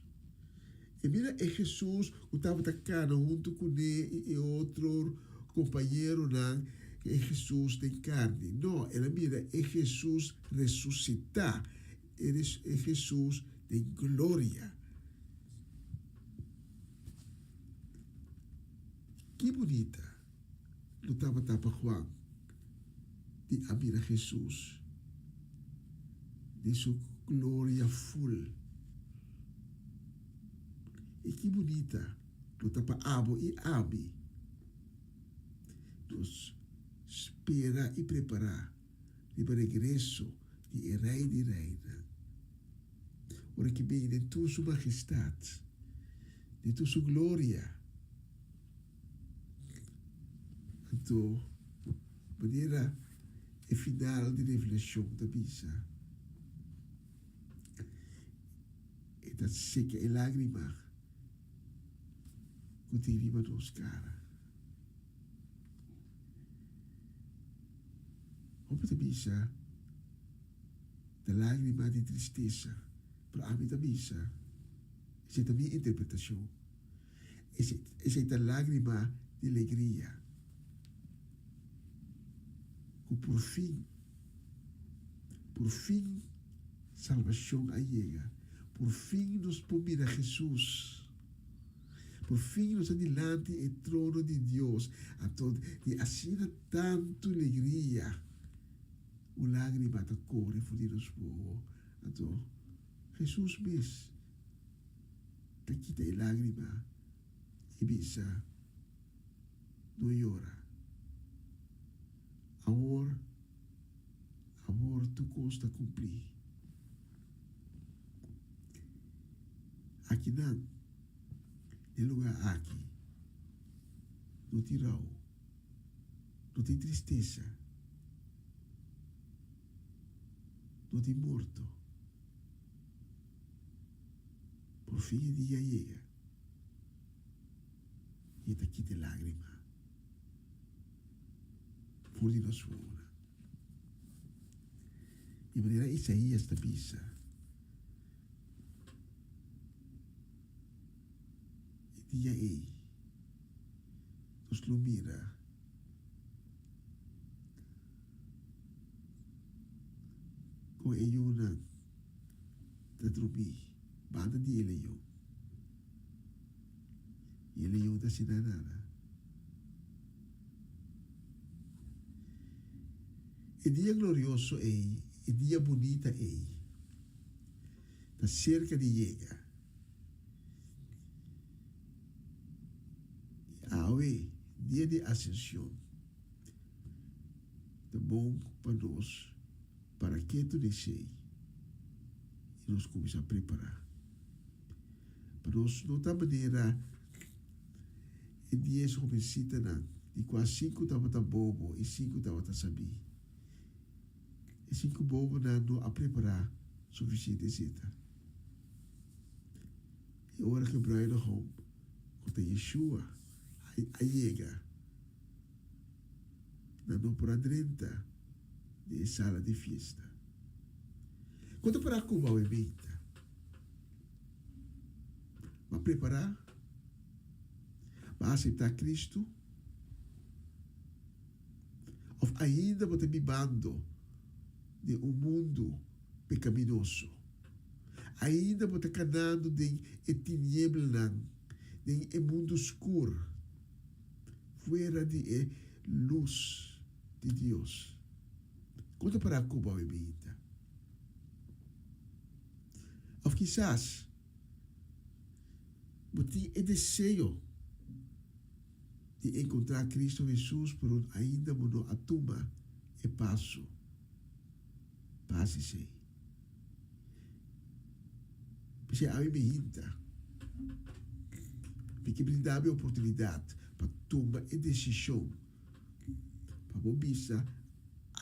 E mira e Hesus ku tabata kana huntu kuné i e otro kompañeronan, e Hesus den karni. No, el a mira e Hesus resusitá, e Hesus den gloria. Ki bunita lo tabata pa Juan di a mira Hesus den su gloria ful! I ki bunita lo ta pa abo i ami nos spera i prepará riba regreso di e Rei di Reinan, ora ki bini den tur su majestat, den tur su gloria. Anto, manera e final di Revelashon ta bisa, e ta seka e lágrima ku tin riba nos kara. Hopi ta bisa ta lágrima di tristesa, pero ami ta bisa, esei ta mi interpretashon. Esei ta lágrima di legria ku por fin, por fin salbashon a yega, por fin nos por mira Hesus, por fin nos ta dilanti e trono di Dios. Anto di asina tantu legria, un lágrima ta kore for di nos wowo. Anto Hesus mes ta kita e lágrima i bisa, No yora. Awor, awor tur kos ta kumplí. Akinan, den lugá aki, no tin rou, no tin tristesa, no tin morto. Por fin e dia a yega i e ta kita e lágrima for di nos wowonan. Di manera Isaías ta bisa. Dia ei nos lo mira kon e yunan ta drumí banda di e leon i e leon ta hasi nan nada. E dia glorioso ei, e dia bunita ei ta serka di yega. I awe, dia di Asension, ta bon pa nos para ketu den esei i nos kuminsá prepará. Pa nos no ta manera e dies hobensitanan, di kua sinku tabata bobo i sinku tabata sabí. E sinku bobonan no a prepará sufisiente zeta. I ora ku e bruidegom, ku ta Yeshua, a yega, nan no por a drenta den e sala di fiesta. Kon ta pará ku bo awe meinta? Bo a prepará? Bo a aseptá Kristu? Òf ainda bo ta bibando den un mundu pekaminoso? Ainda bo ta kanando den e tinieblanan, den e mundu skur, fuera di e lus di Dios? Kon ta pará ku bo awe binta? Òf kisas bo tin e deseo di enkontrá Kristu Hesus, pero ainda bo no a tuma e paso pa hasi esei. P'esei ami mi hinta, mi ke brinda mi oportunidat pa tuma e desishon pa bo bisa,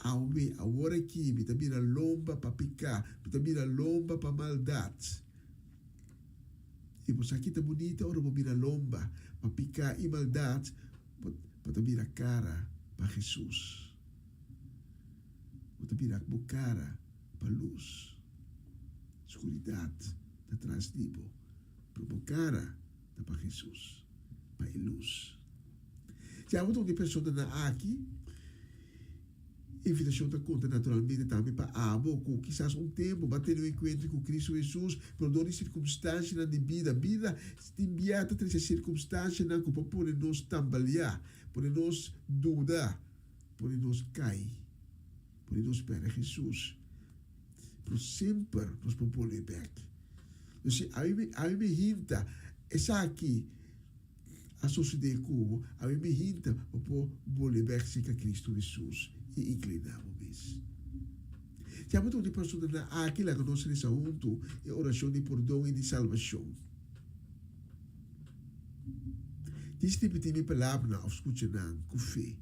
Awe, awor aki, mi ta bira lomba pa piká, mi ta bira lomba pa maldat. I bo sa ki ta bunita ora bo bira lomba pa piká i maldat, bo ta bira kara pa Hesus. Bo ta bira bo kara pa lus. Skuridat ta tras di bo, pero bo kara ta pa Hesus, pa e lus. Si abo ta un di e personanan aki, invitashon ta konta naturalmente tambe pa abo ku kisas un tempu bo a tene un enkuentro ku Kristu Hesus, pero dor di sirkumstansianan di bida, bida tin bia ta trese sirkumstansianan ku por pone nos tambaleá, pone nos duda, pone nos kai, pone nos pèrdè Hesus. Pero semper nos por bolbe bèk. Entonces, ami mi hinta esaki. A sosodé ku bo, ami mi hinta bo por bolbe bèk serka Kristu Hesus i inkliná bo mes. Si abo ta un di personanan aki, laga nos resa huntu e orashon di pordon i di salbashon. Djis ripití mi palabranan òf skucha nan ku fe.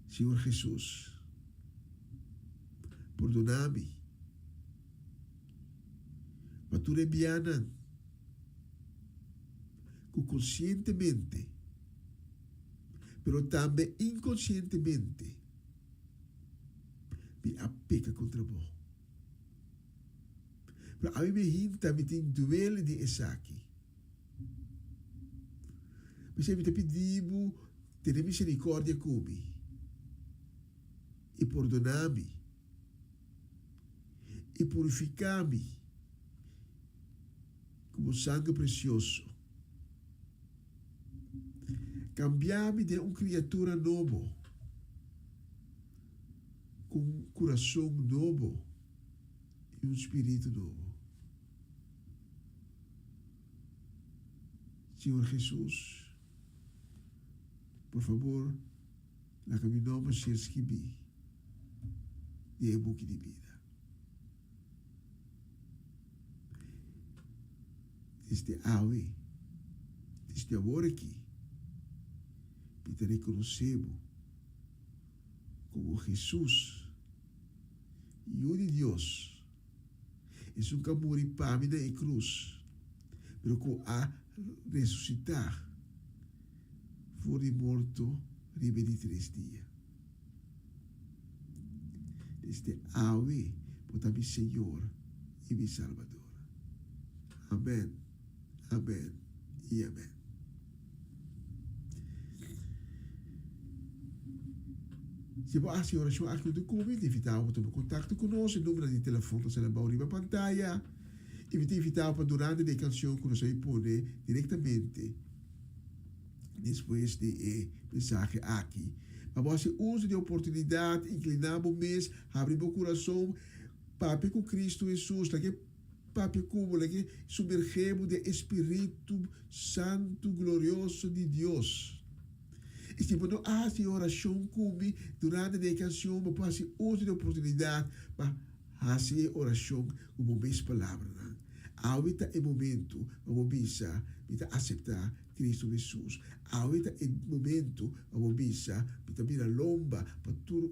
Señor Hesus, pordoná mi pa tur e bianan. ku konsientemente, pero tambe inkonsientemente, mi a peka kontra bo. Pero ami mi hinta mi tin duele di esaki. P'esei mi ta pidi bo tene miserikordia ku mi i pordona mi i purifiká mi. Ku bo sangre presioso. Kambia mi den un kriatura nobo, ku un kurason nobo i un spiritu nobo. Señor Hesus, por fabor laga mi nomber ser skibí den e buki di bida. Desde awe, desde awor aki, mi ta rekonosé bo komo Hesus, Yu di Dios, esun ku a muri pa mi na e krus, pero ku a resusitá for di morto riba e di tres dia. Desde awe bo ta mi Señor i mi Salbador. Amen, amen. I amèn. Si bo a hasi e orashon aki huntu ku mi, ta invitá bo pa tuma kontakto ku nos. E numero di telefòn ta sali abou riba pantaya. I mi ta invitá bo pa durante di e kanshon ku nos a bin pone direktamente despues di e mensahe aki, pa bo hasi uso di e oportunidat, inkliná bo mes, habri bo kurason, papia ku Kristu Hesus. Laga e papia ku bo, laga e sumergé bo den e Spiritu Santu glorioso di Dios. I si bo no a hasi e orashon ku mi durante di e kanshon, bo por hasi uso di e oportunidat pa hasi e orashon ku bo mes palabranan. Awe ta e momentu pa bo bisa, Mi ta aseptá Kristu Hesus. Awe ta e momentu pa bo bisa, Mi ta bira lomba pa tur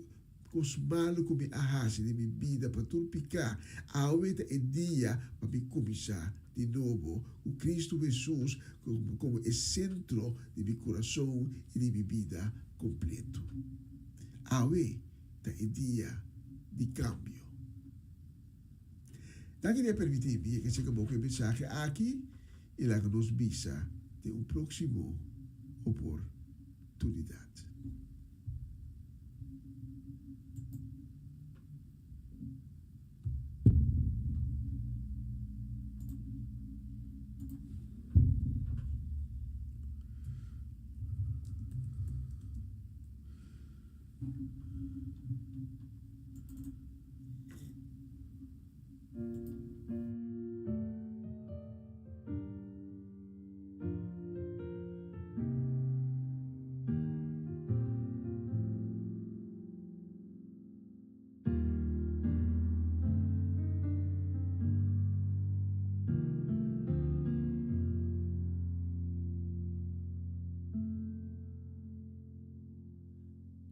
kos malu ku mi a hasi den mi bida, pa tur piká. Awe ta e dia pa mi kuminsá di nobo ku Kristu Hesus komo e sentro di mi kurason i di mi bida kompletu. Awe ta e dia di kambio. Danki di a permití mi yega serka bo ku e mensahe aki i laga nos bisa den un próksimo oportunidat.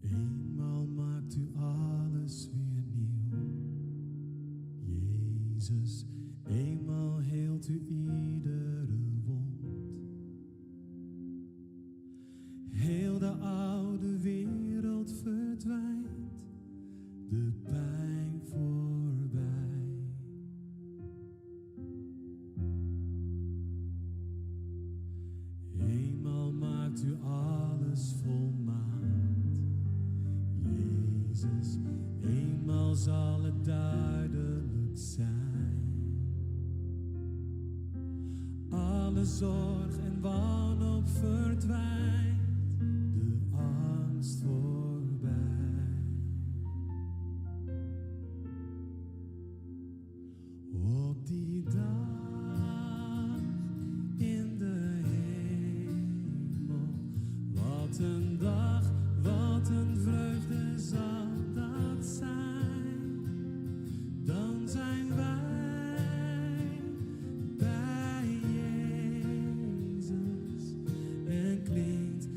Eenmaal maakt u alles weer nieuw. Jezus, eenmaal heelt u iedere wond. Heel de oude wereld verdwijnt, de pijn voorbij. Eenmaal maakt u alles volmaakt. Jezus, eenmaal zal het duidelijk zijn. Alle zorg en wanhoop verdwijnt, de angst voorbij. Op die dag in de hemel, wat een dag, wat een vreugde zal dat zijn. Dan zijn wij bij Jezus en klinkt.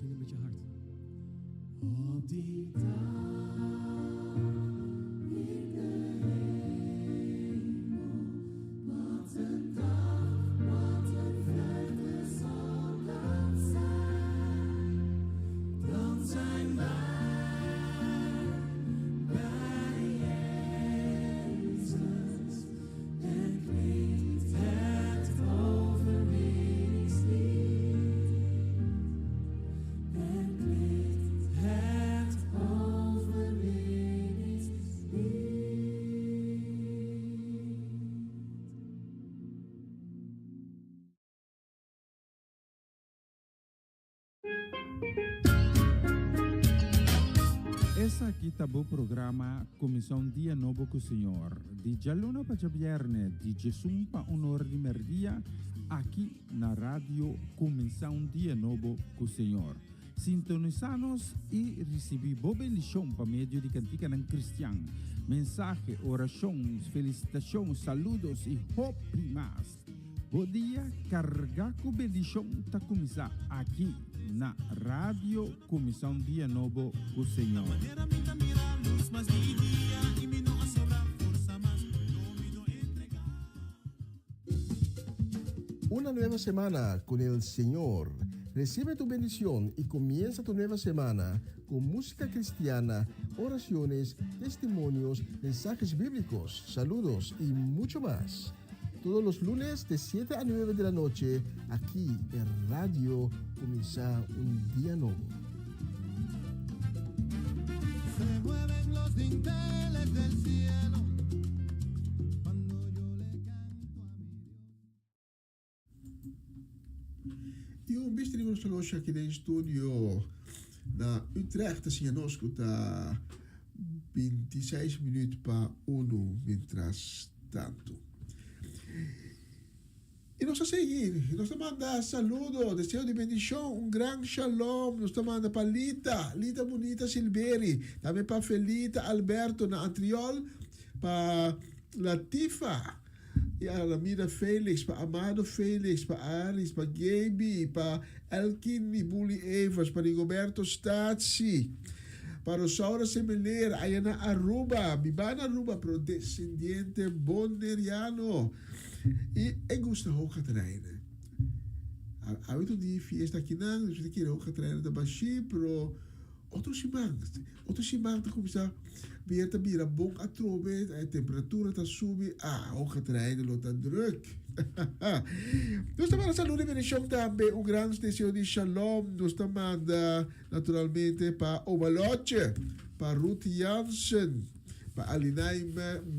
Zing het met je hart. Op die dag in de hemel, wat een dag, wat een vreugde zal dat zijn. Dan zijn wij bij Jezus en klinkt het overwinningslied. En klinkt het overwinningslied. Esaki ta bo programa Kuminsá un Dia Nobo ku Señor, di djaluna pa djabièrnè di djesun pa un or di mèrdia, aki na Radio Kuminsá un Dia Nobo ku Señor. Sintonisá nos i risibí bo bendishon pa medio di kantikanan kristian, mensahe, orashon, felisitashon, saludos i hopi mas. Bo dia kargá ku bendishon ta kuminsá aki na Radio Kuminsá un Dia Nobo ku Señor. Una nueva semana con el Señor. Recibe tu bendición y comienza tu nueva semana con música cristiana, oraciones, testimonios, mensajes bíblicos, saludos y mucho más. Todos los lunes de 7 a 9 de la noche, aquí en Radio Comienza un Día Nuevo. Se mueven los dinteles del cielo cuando yo le canto a mi Dios. I un bista riba nos oloshi aki den studio na Utrecht ta siña nos ku ta 26 minuut pa unu mientras tantu. I nos ta sigui, nos ta manda saludo, deseo di bendishon, un gran shalom nos ta manda pa Lita, Lita Bunita Silberi, tambe pa Felita Alberto na Antriol, pa Latifa, I Aramida Felix, pa Amado Felix, pa Aris, pa Gaby, pa Elkin i Bully Evers, pa Rigoberto Statie, pa Rosaura Semeler, aya na Aruba, bibá na Aruba, pero descendiente Boneriano. I e gusta hoog Catrijne. Awe tur di fiesta akinan, nos ta kere hoog Catrijne ta bashí, pero Otro siman, otro siman ta kuminsá weer ta bira bon atrobe, e temperatura ta subi, ah, hoge treinen lo ta druk. Nos ta manda saludo y bendición tambe, un gran deseo di shalom nos ta manda naturalmente pa Oma Lotje, pa Ruth Jansen, pa Alinay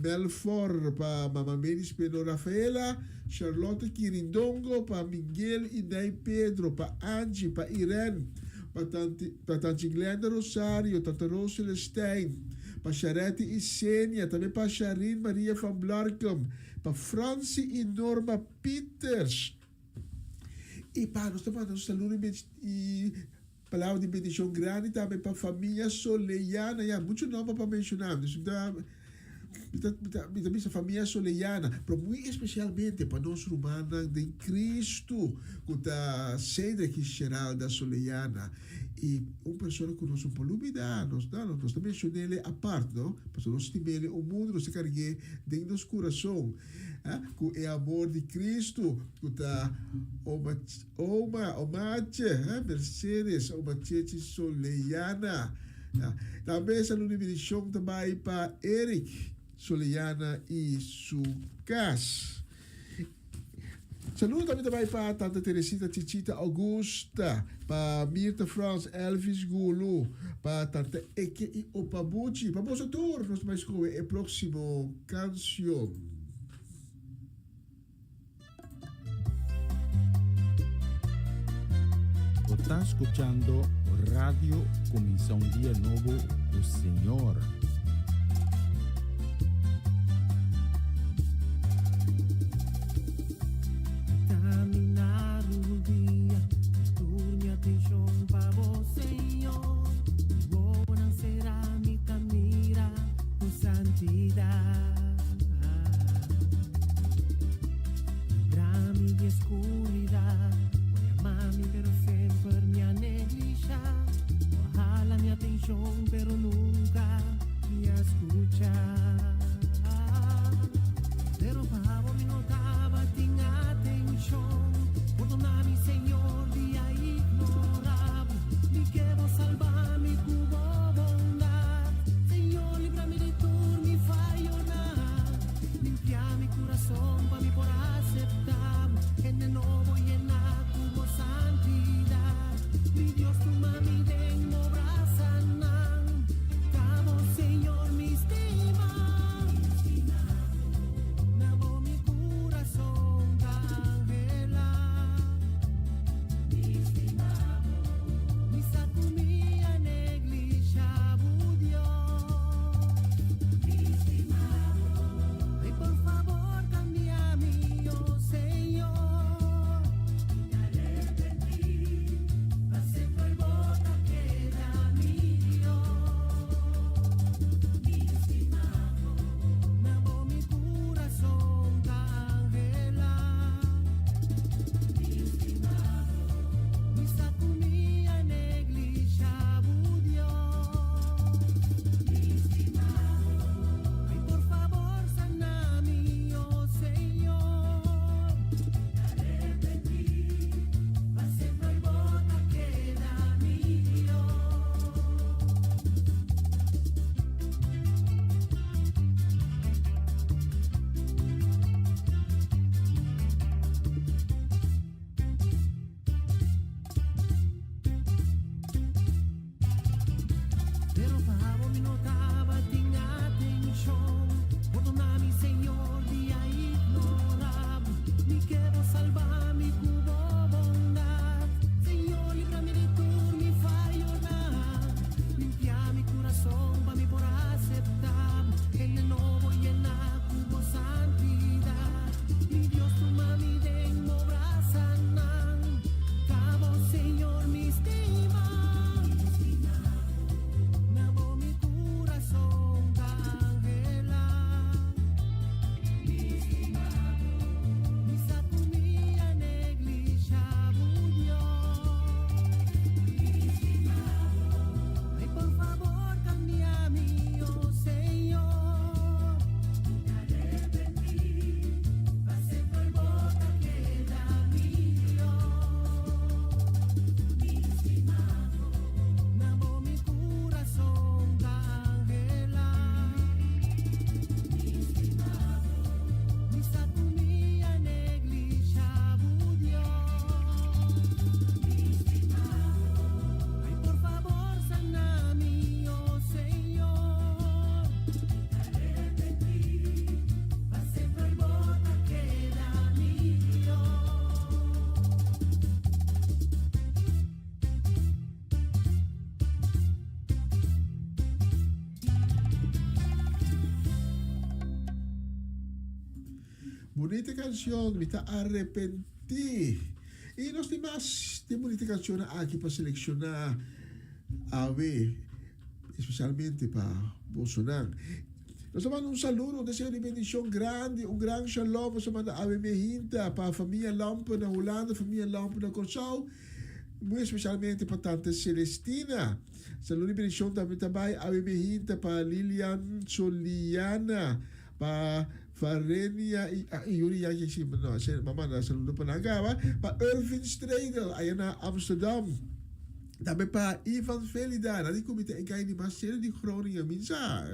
Melfor, pa Mama Melis Pedro Rafaela, Charlotte Kirindongo, pa Miguel y Ney Pedro, pa Angie, pa Irene, pa tanti pa tanchi Glenda Rosario, tanta Rose Celestijn, pa Sharetti y Senia, tambe pa Sharin Maria van Blarkum, pa Francie y Norma Pieters. Y pa nos ta manda un saludo y Palabra di bendicion grandi tambe pa famia Soleyana. Ya, mucho nomber pa menciona. Dus mi ta, mi ta, mi ta, mi ta bisa famia Soleyana, pero muy especialmente pa nos rumannan den Cristo, cu ta Cedric y Geralda Soleyana. Y un persona cu nos no por lubida, nos, no, nos ta mencionele apart, no? Pasobra nos stimele un mundo, nos ta cargu'e den nos curason, ah, cu e amor di Cristo, cu ta oma, Oma, Omache, eh, Mercedes, Oma Chechi Soleyana. Ja. Tambe saludo di bendición ta bai pa Eric Soleyana y su cas. Saludo tambe ta bai pa Tanta Teresita Chichita Augusta, pa Mirta Frans, Elvis Gulu, pa Tanta Eke y Opa Buchi. Pa boso tur, nos ta bai scoge e próximo canción. Bo ta scuchando Radio Cuminsa un Dia Nobo cu Señor. Caminar un dia, tur mi atencion pa bo, Señor. Wowonan será mi ta mira bo santidad. Librami di e skuridat. Bo a yama mi, pero semper mi a neglisha. Bunita kanshon, mi ta arepentí. I nos tin mas di bunita kanshonnan aki pa selekshoná awe, espesialmente pa bosonan. Nos ta manda un saludo, un deseo di bendishon grandi, un gran shalom nos ta manda awe mehinta pa famia Lampe na Hulanda, famia Lampe na Kòrsou, muy espesialmente pa tante Celestina. Saludo di bendishon tambe ta bai awe mehinta pa Lilian Soliana, pa Farenia y Yuri Yankee si no ese m'a manda saludo pa nan caba, pa Irvin Stradel aya na Amsterdam, tambe pa Ivan Felida, nan di cu mi ta e guy di mas serio di Groningen, mi sa,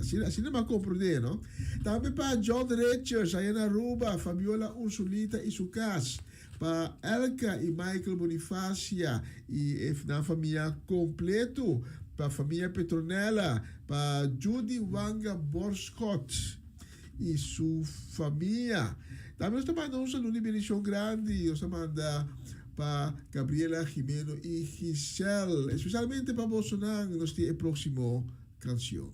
asina asina m'a comprende no, tambe pa John Richards aya na Aruba, Fabiola Ursulita y su cas, pa Elka y Michael Bonifacia y e nan famia completo, pa famia Petronella, pa Judy Wanga Borschot y su famia. Tambe nos ta manda un saludo y bendicion grandi, nos ta manda pa Gabriela Jimeno y Giselle, especialmente pa bosonan, nos tin e proximo cancion.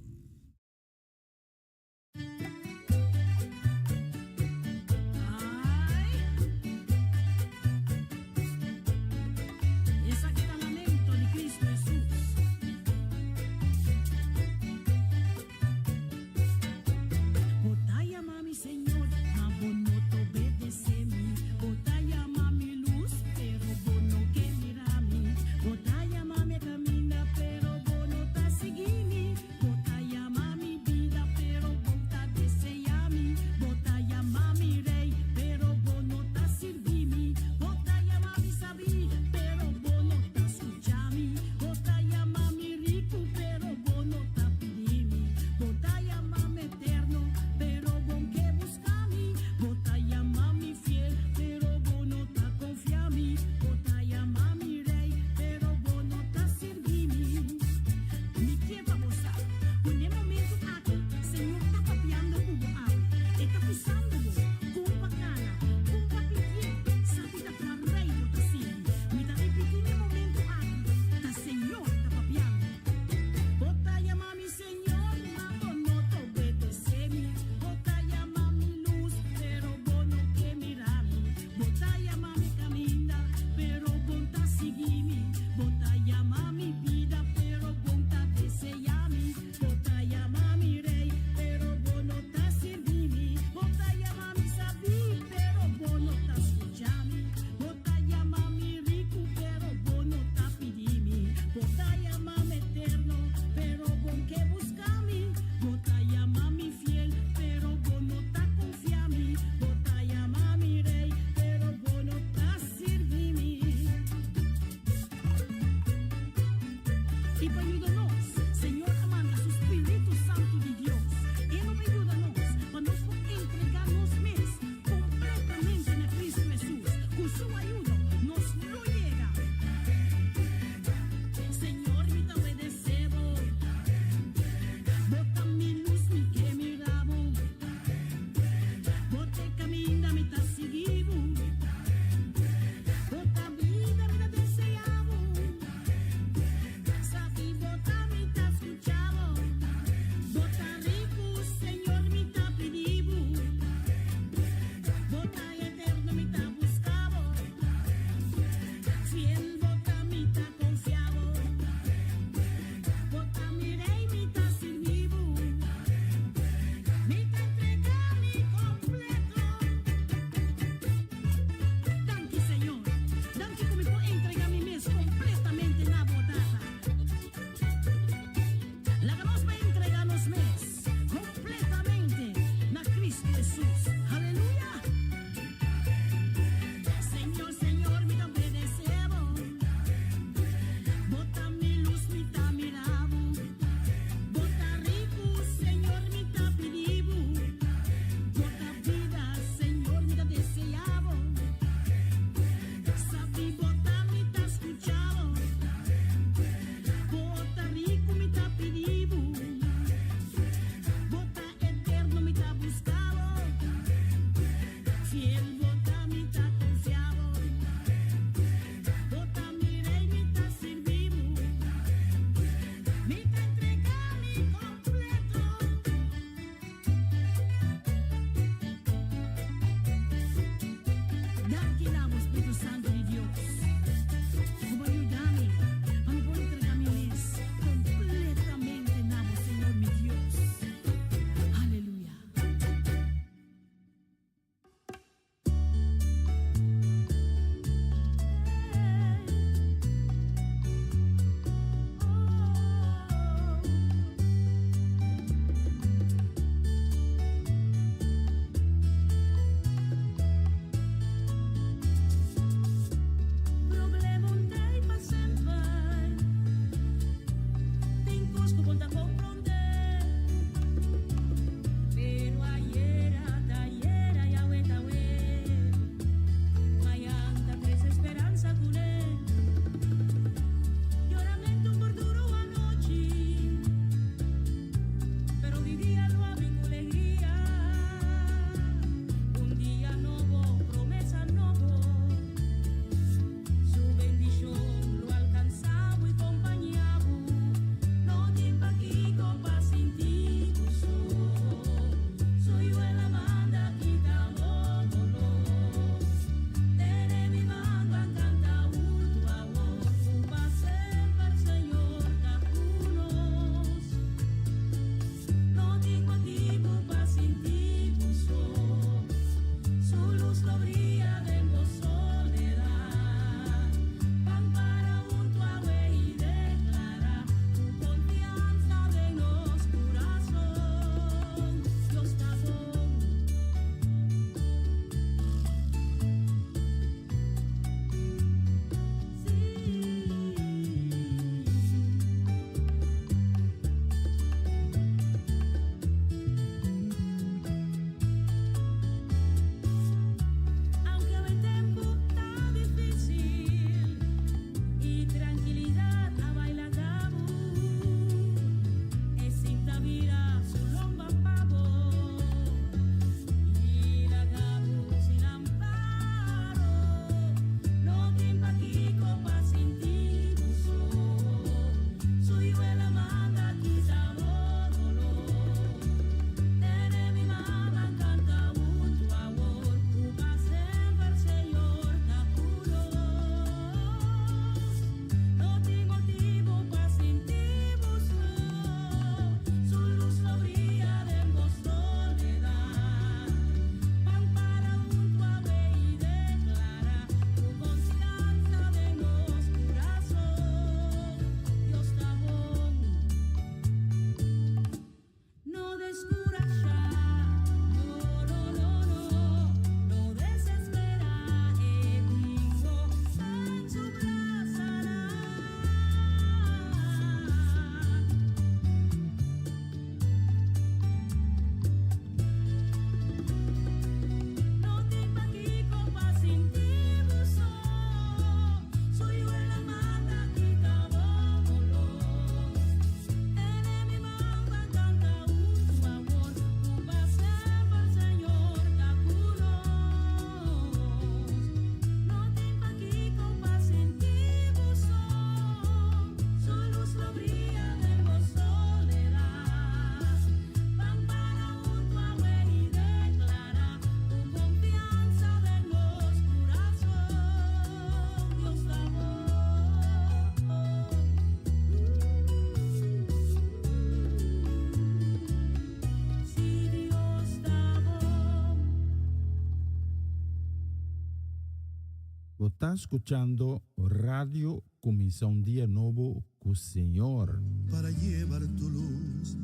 Bo ta skuchando Radio Kuminsá un Dia Nobo ku Señor. Para llevar tu luz,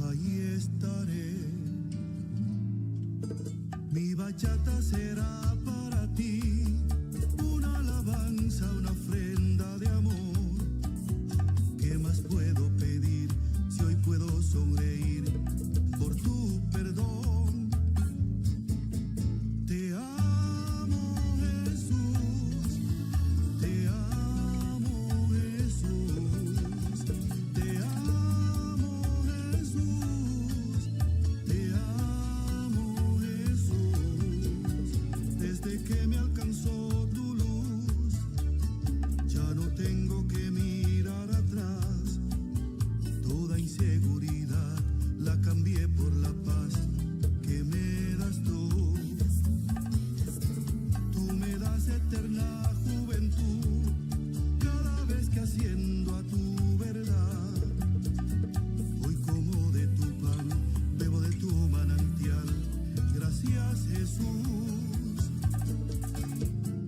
ahí estaré. Mi bachata será para ti una alabanza, una ofrenda de amor. ¿Qué más puedo pedir si hoy puedo sonreír por tu perdón? Te amo Jesús, te amo Jesús, te amo Jesús, te amo Jesús. Desde que me alcanzó tu luz, ya no tengo que mirar atrás. Toda inseguridad la cambié por la paz que me das tú. Tú me das eterna juventud cada vez que asciendo a tu verdad. Hoy como de tu pan, bebo de tu manantial. Gracias Jesús.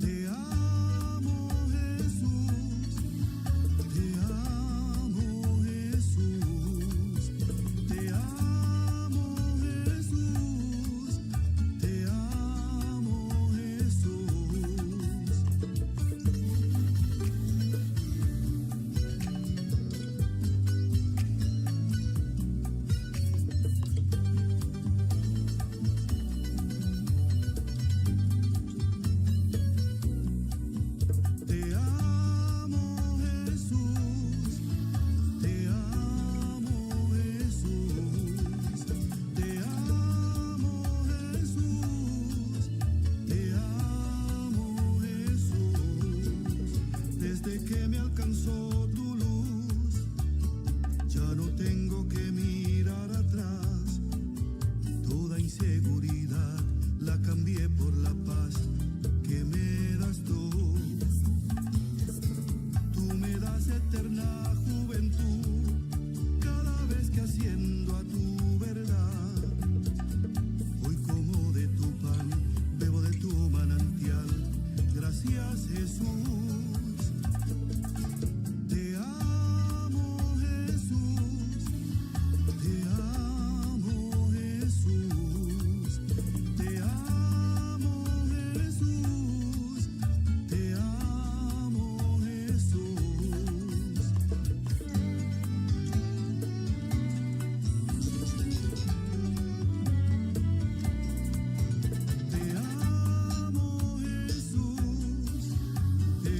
Te amo Jesús. Te amo Jesús. Te amo Jesús. Te amo Jesús. Te amo Jesús, te amo Jesús, te amo Jesús, te amo Jesús. Desde que me alcanzó tu luz, ya no tengo que mirar atrás. Toda inseguridad la cambié por la paz que me das tú. Tú me das eterna juventud cada vez que asciendo a tu verdad. Hoy como de tu pan, bebo de tu manantial. Gracias Jesús. Te amo Jesús. Te amo Jesús. Te amo Jesús. Te amo Jesús. Te amo Jesús. Te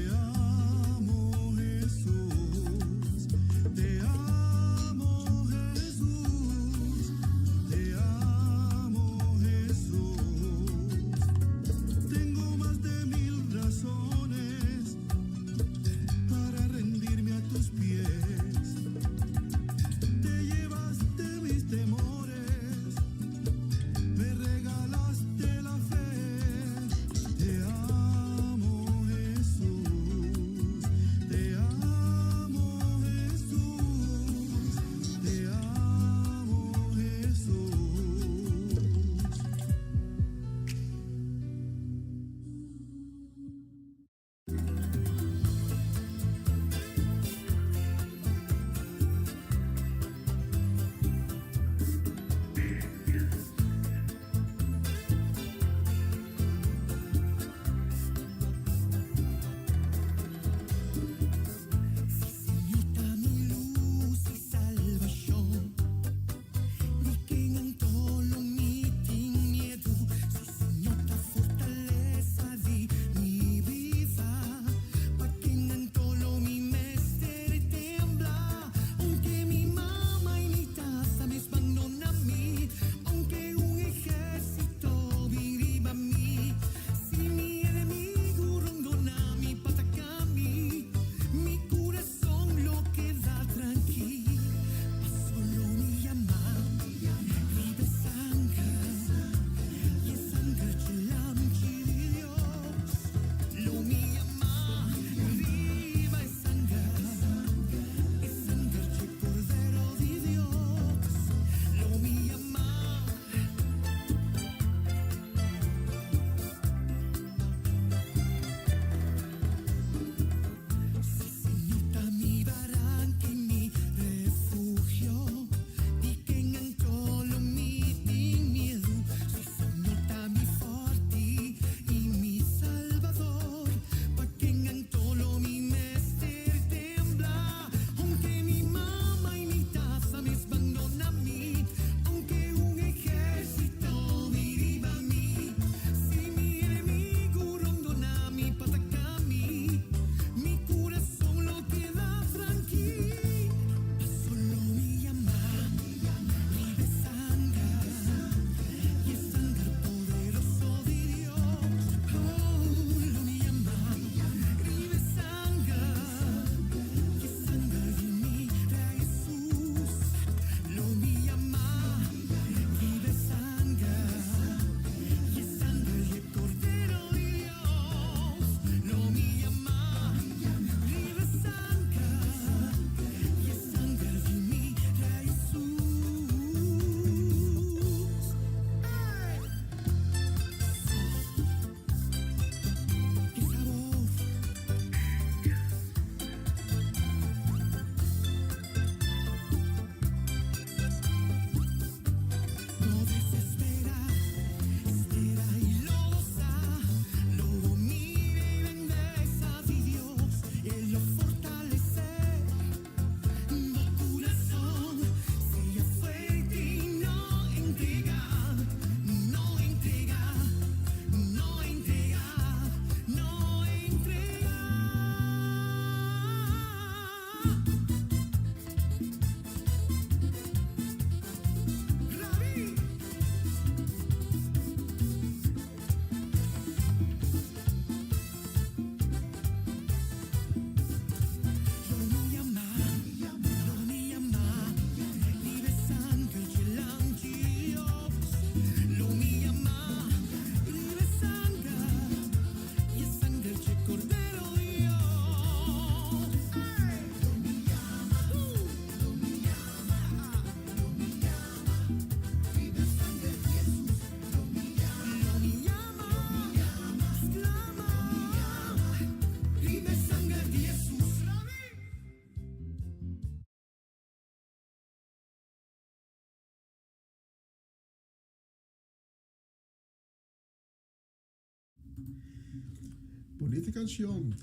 Bonita cancion.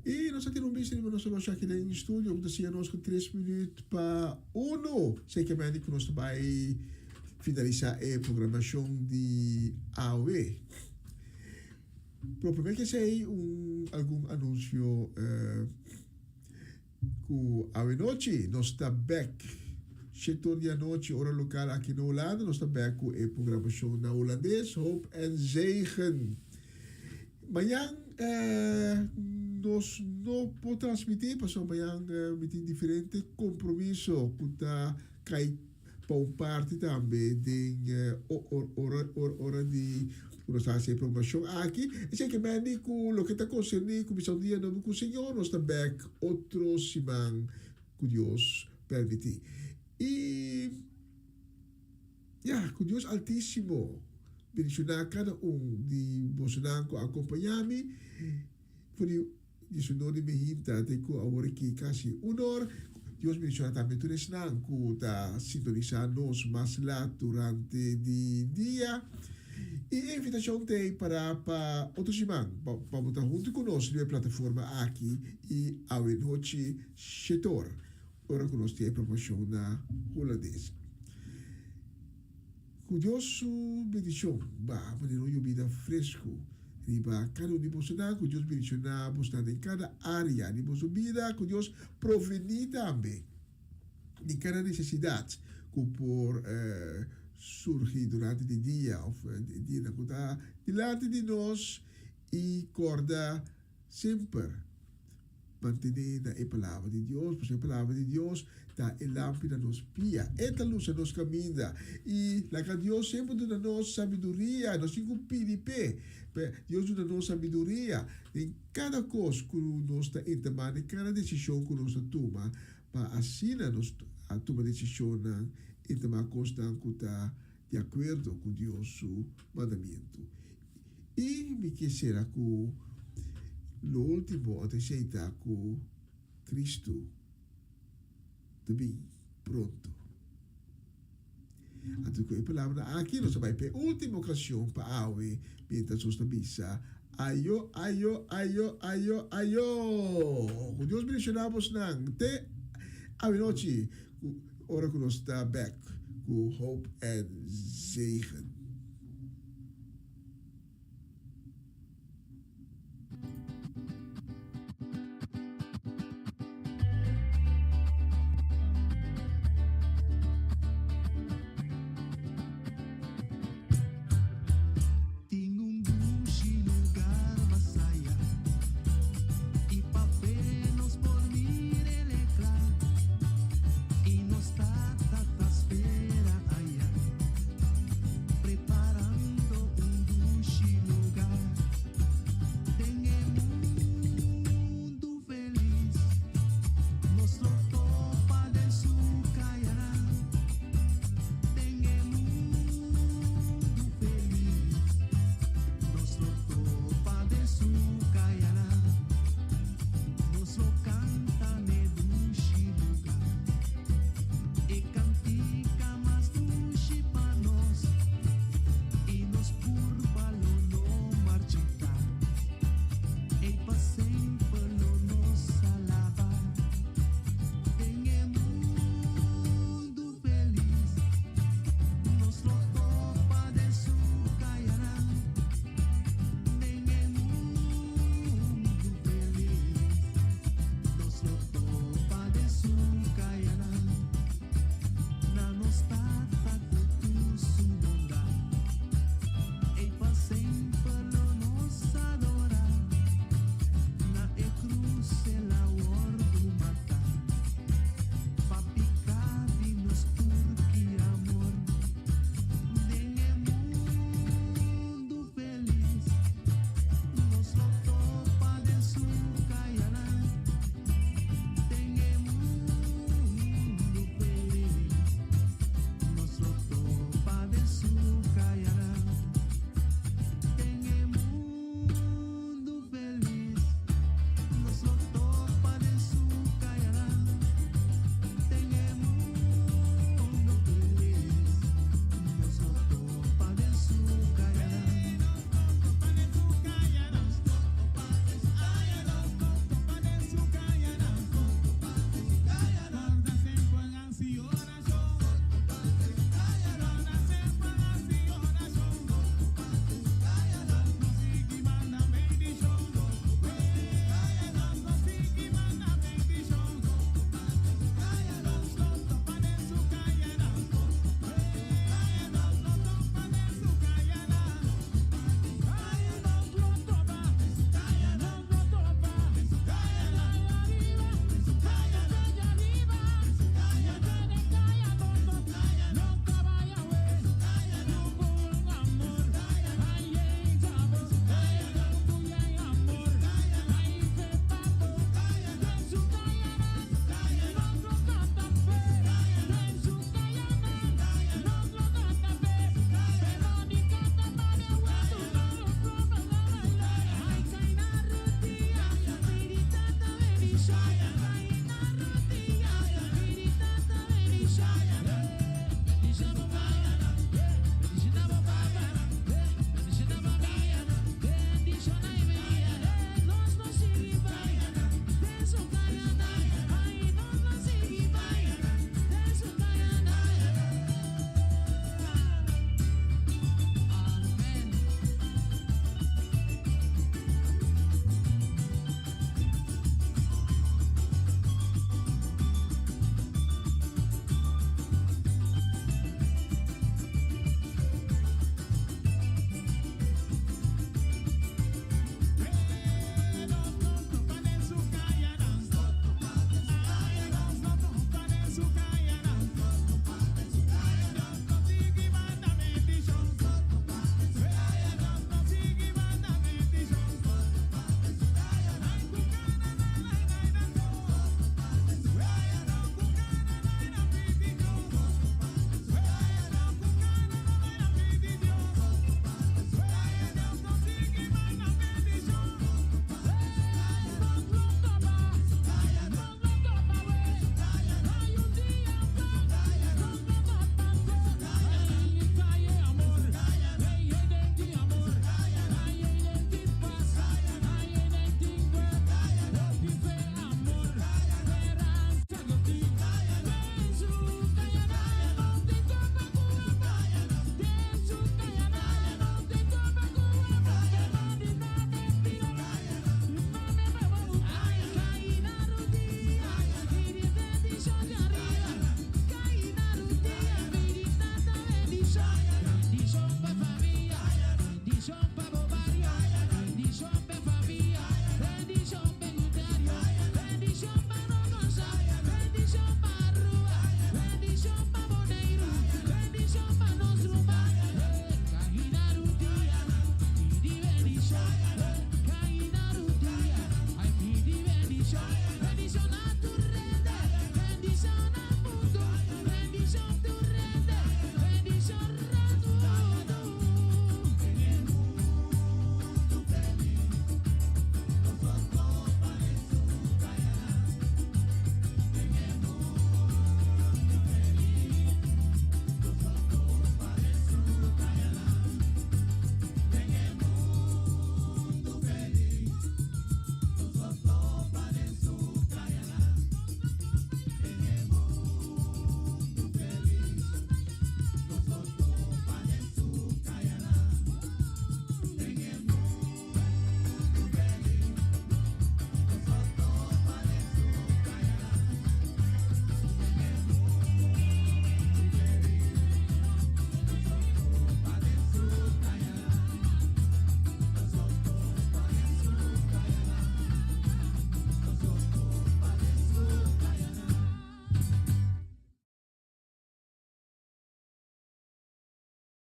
Y nos a tira un bista riba nos reloj aki den studio cu ta siña nos cu tres minuut pa uno. Esey ke mende cu nos ta bay finalisa e programacion di awe. Pero prome ke esey un algun anuncio cu awe nochi nos ta bek shete or di anochi ora local aki na Hulanda nos ta bek cu e programacion na Hulandes Hoop en Zegen. Mañan nos no por transmiti pasobra mañan mi tin diferente compromiso cu ta cay pa un parti tambe den ora ora di cu nos ta haci e programacion aki. Esey ke mende cu loke ta concerni cuminsa un dia nobo cu Señor nos ta bek otro siman cu Dios permiti. Y ya, cu Dios Altisimo bendiciona cada un di bosonan cu a acompaña mi for di Di su nor di mehinta te ku awor aki kasi un or. Dios bendiciona tambe tur esnan ku ta sintonisa nos mas lat durante di dia. Y e invitacion ta ei para pa otro siman pa pa bo ta hunto ku nos riba e plataforma aki y awe nochi shetor ora ku nos tin e promocion na Hulandes. Ku Dios su bendishon ba manera un yobida fresku riba kada un di bosonan. Ku Dios bendishoná bosnan den kada área di boso bida. Ku Dios provení tambe di kada nesesidat ku por surgi durante di dia òf e dianan ku ta dilanti di nos. I kòrda semper Mantené na e Palabra di Dios, pasobra e Palabra di Dios ta e lampi na nos pia. E ta lusa nos kaminda. I laga Dios semper duna nos sabiduria. Nos tin ku pidi p'e, pa Dios duna nos sabiduria den kada kos ku nos ta entamá, den kada desishon ku nos ta tuma, pa asina nos a tuma desishonnan, entamá kosnan ku ta di akuerdo ku Dios su mandamentu. I mi ke sera ku lo ultimo ota esei ta ku Cristo ta bin pronto. Anto ku e palabranan aki nos ta bai pa e ultimo ocasion pa awe mientras nos ta bisa ayo ayo ayo ayo ayo. Ku Dios bendiciona bosnan te awe nochi ku ora ku nos ta bek ku hoop en zegen.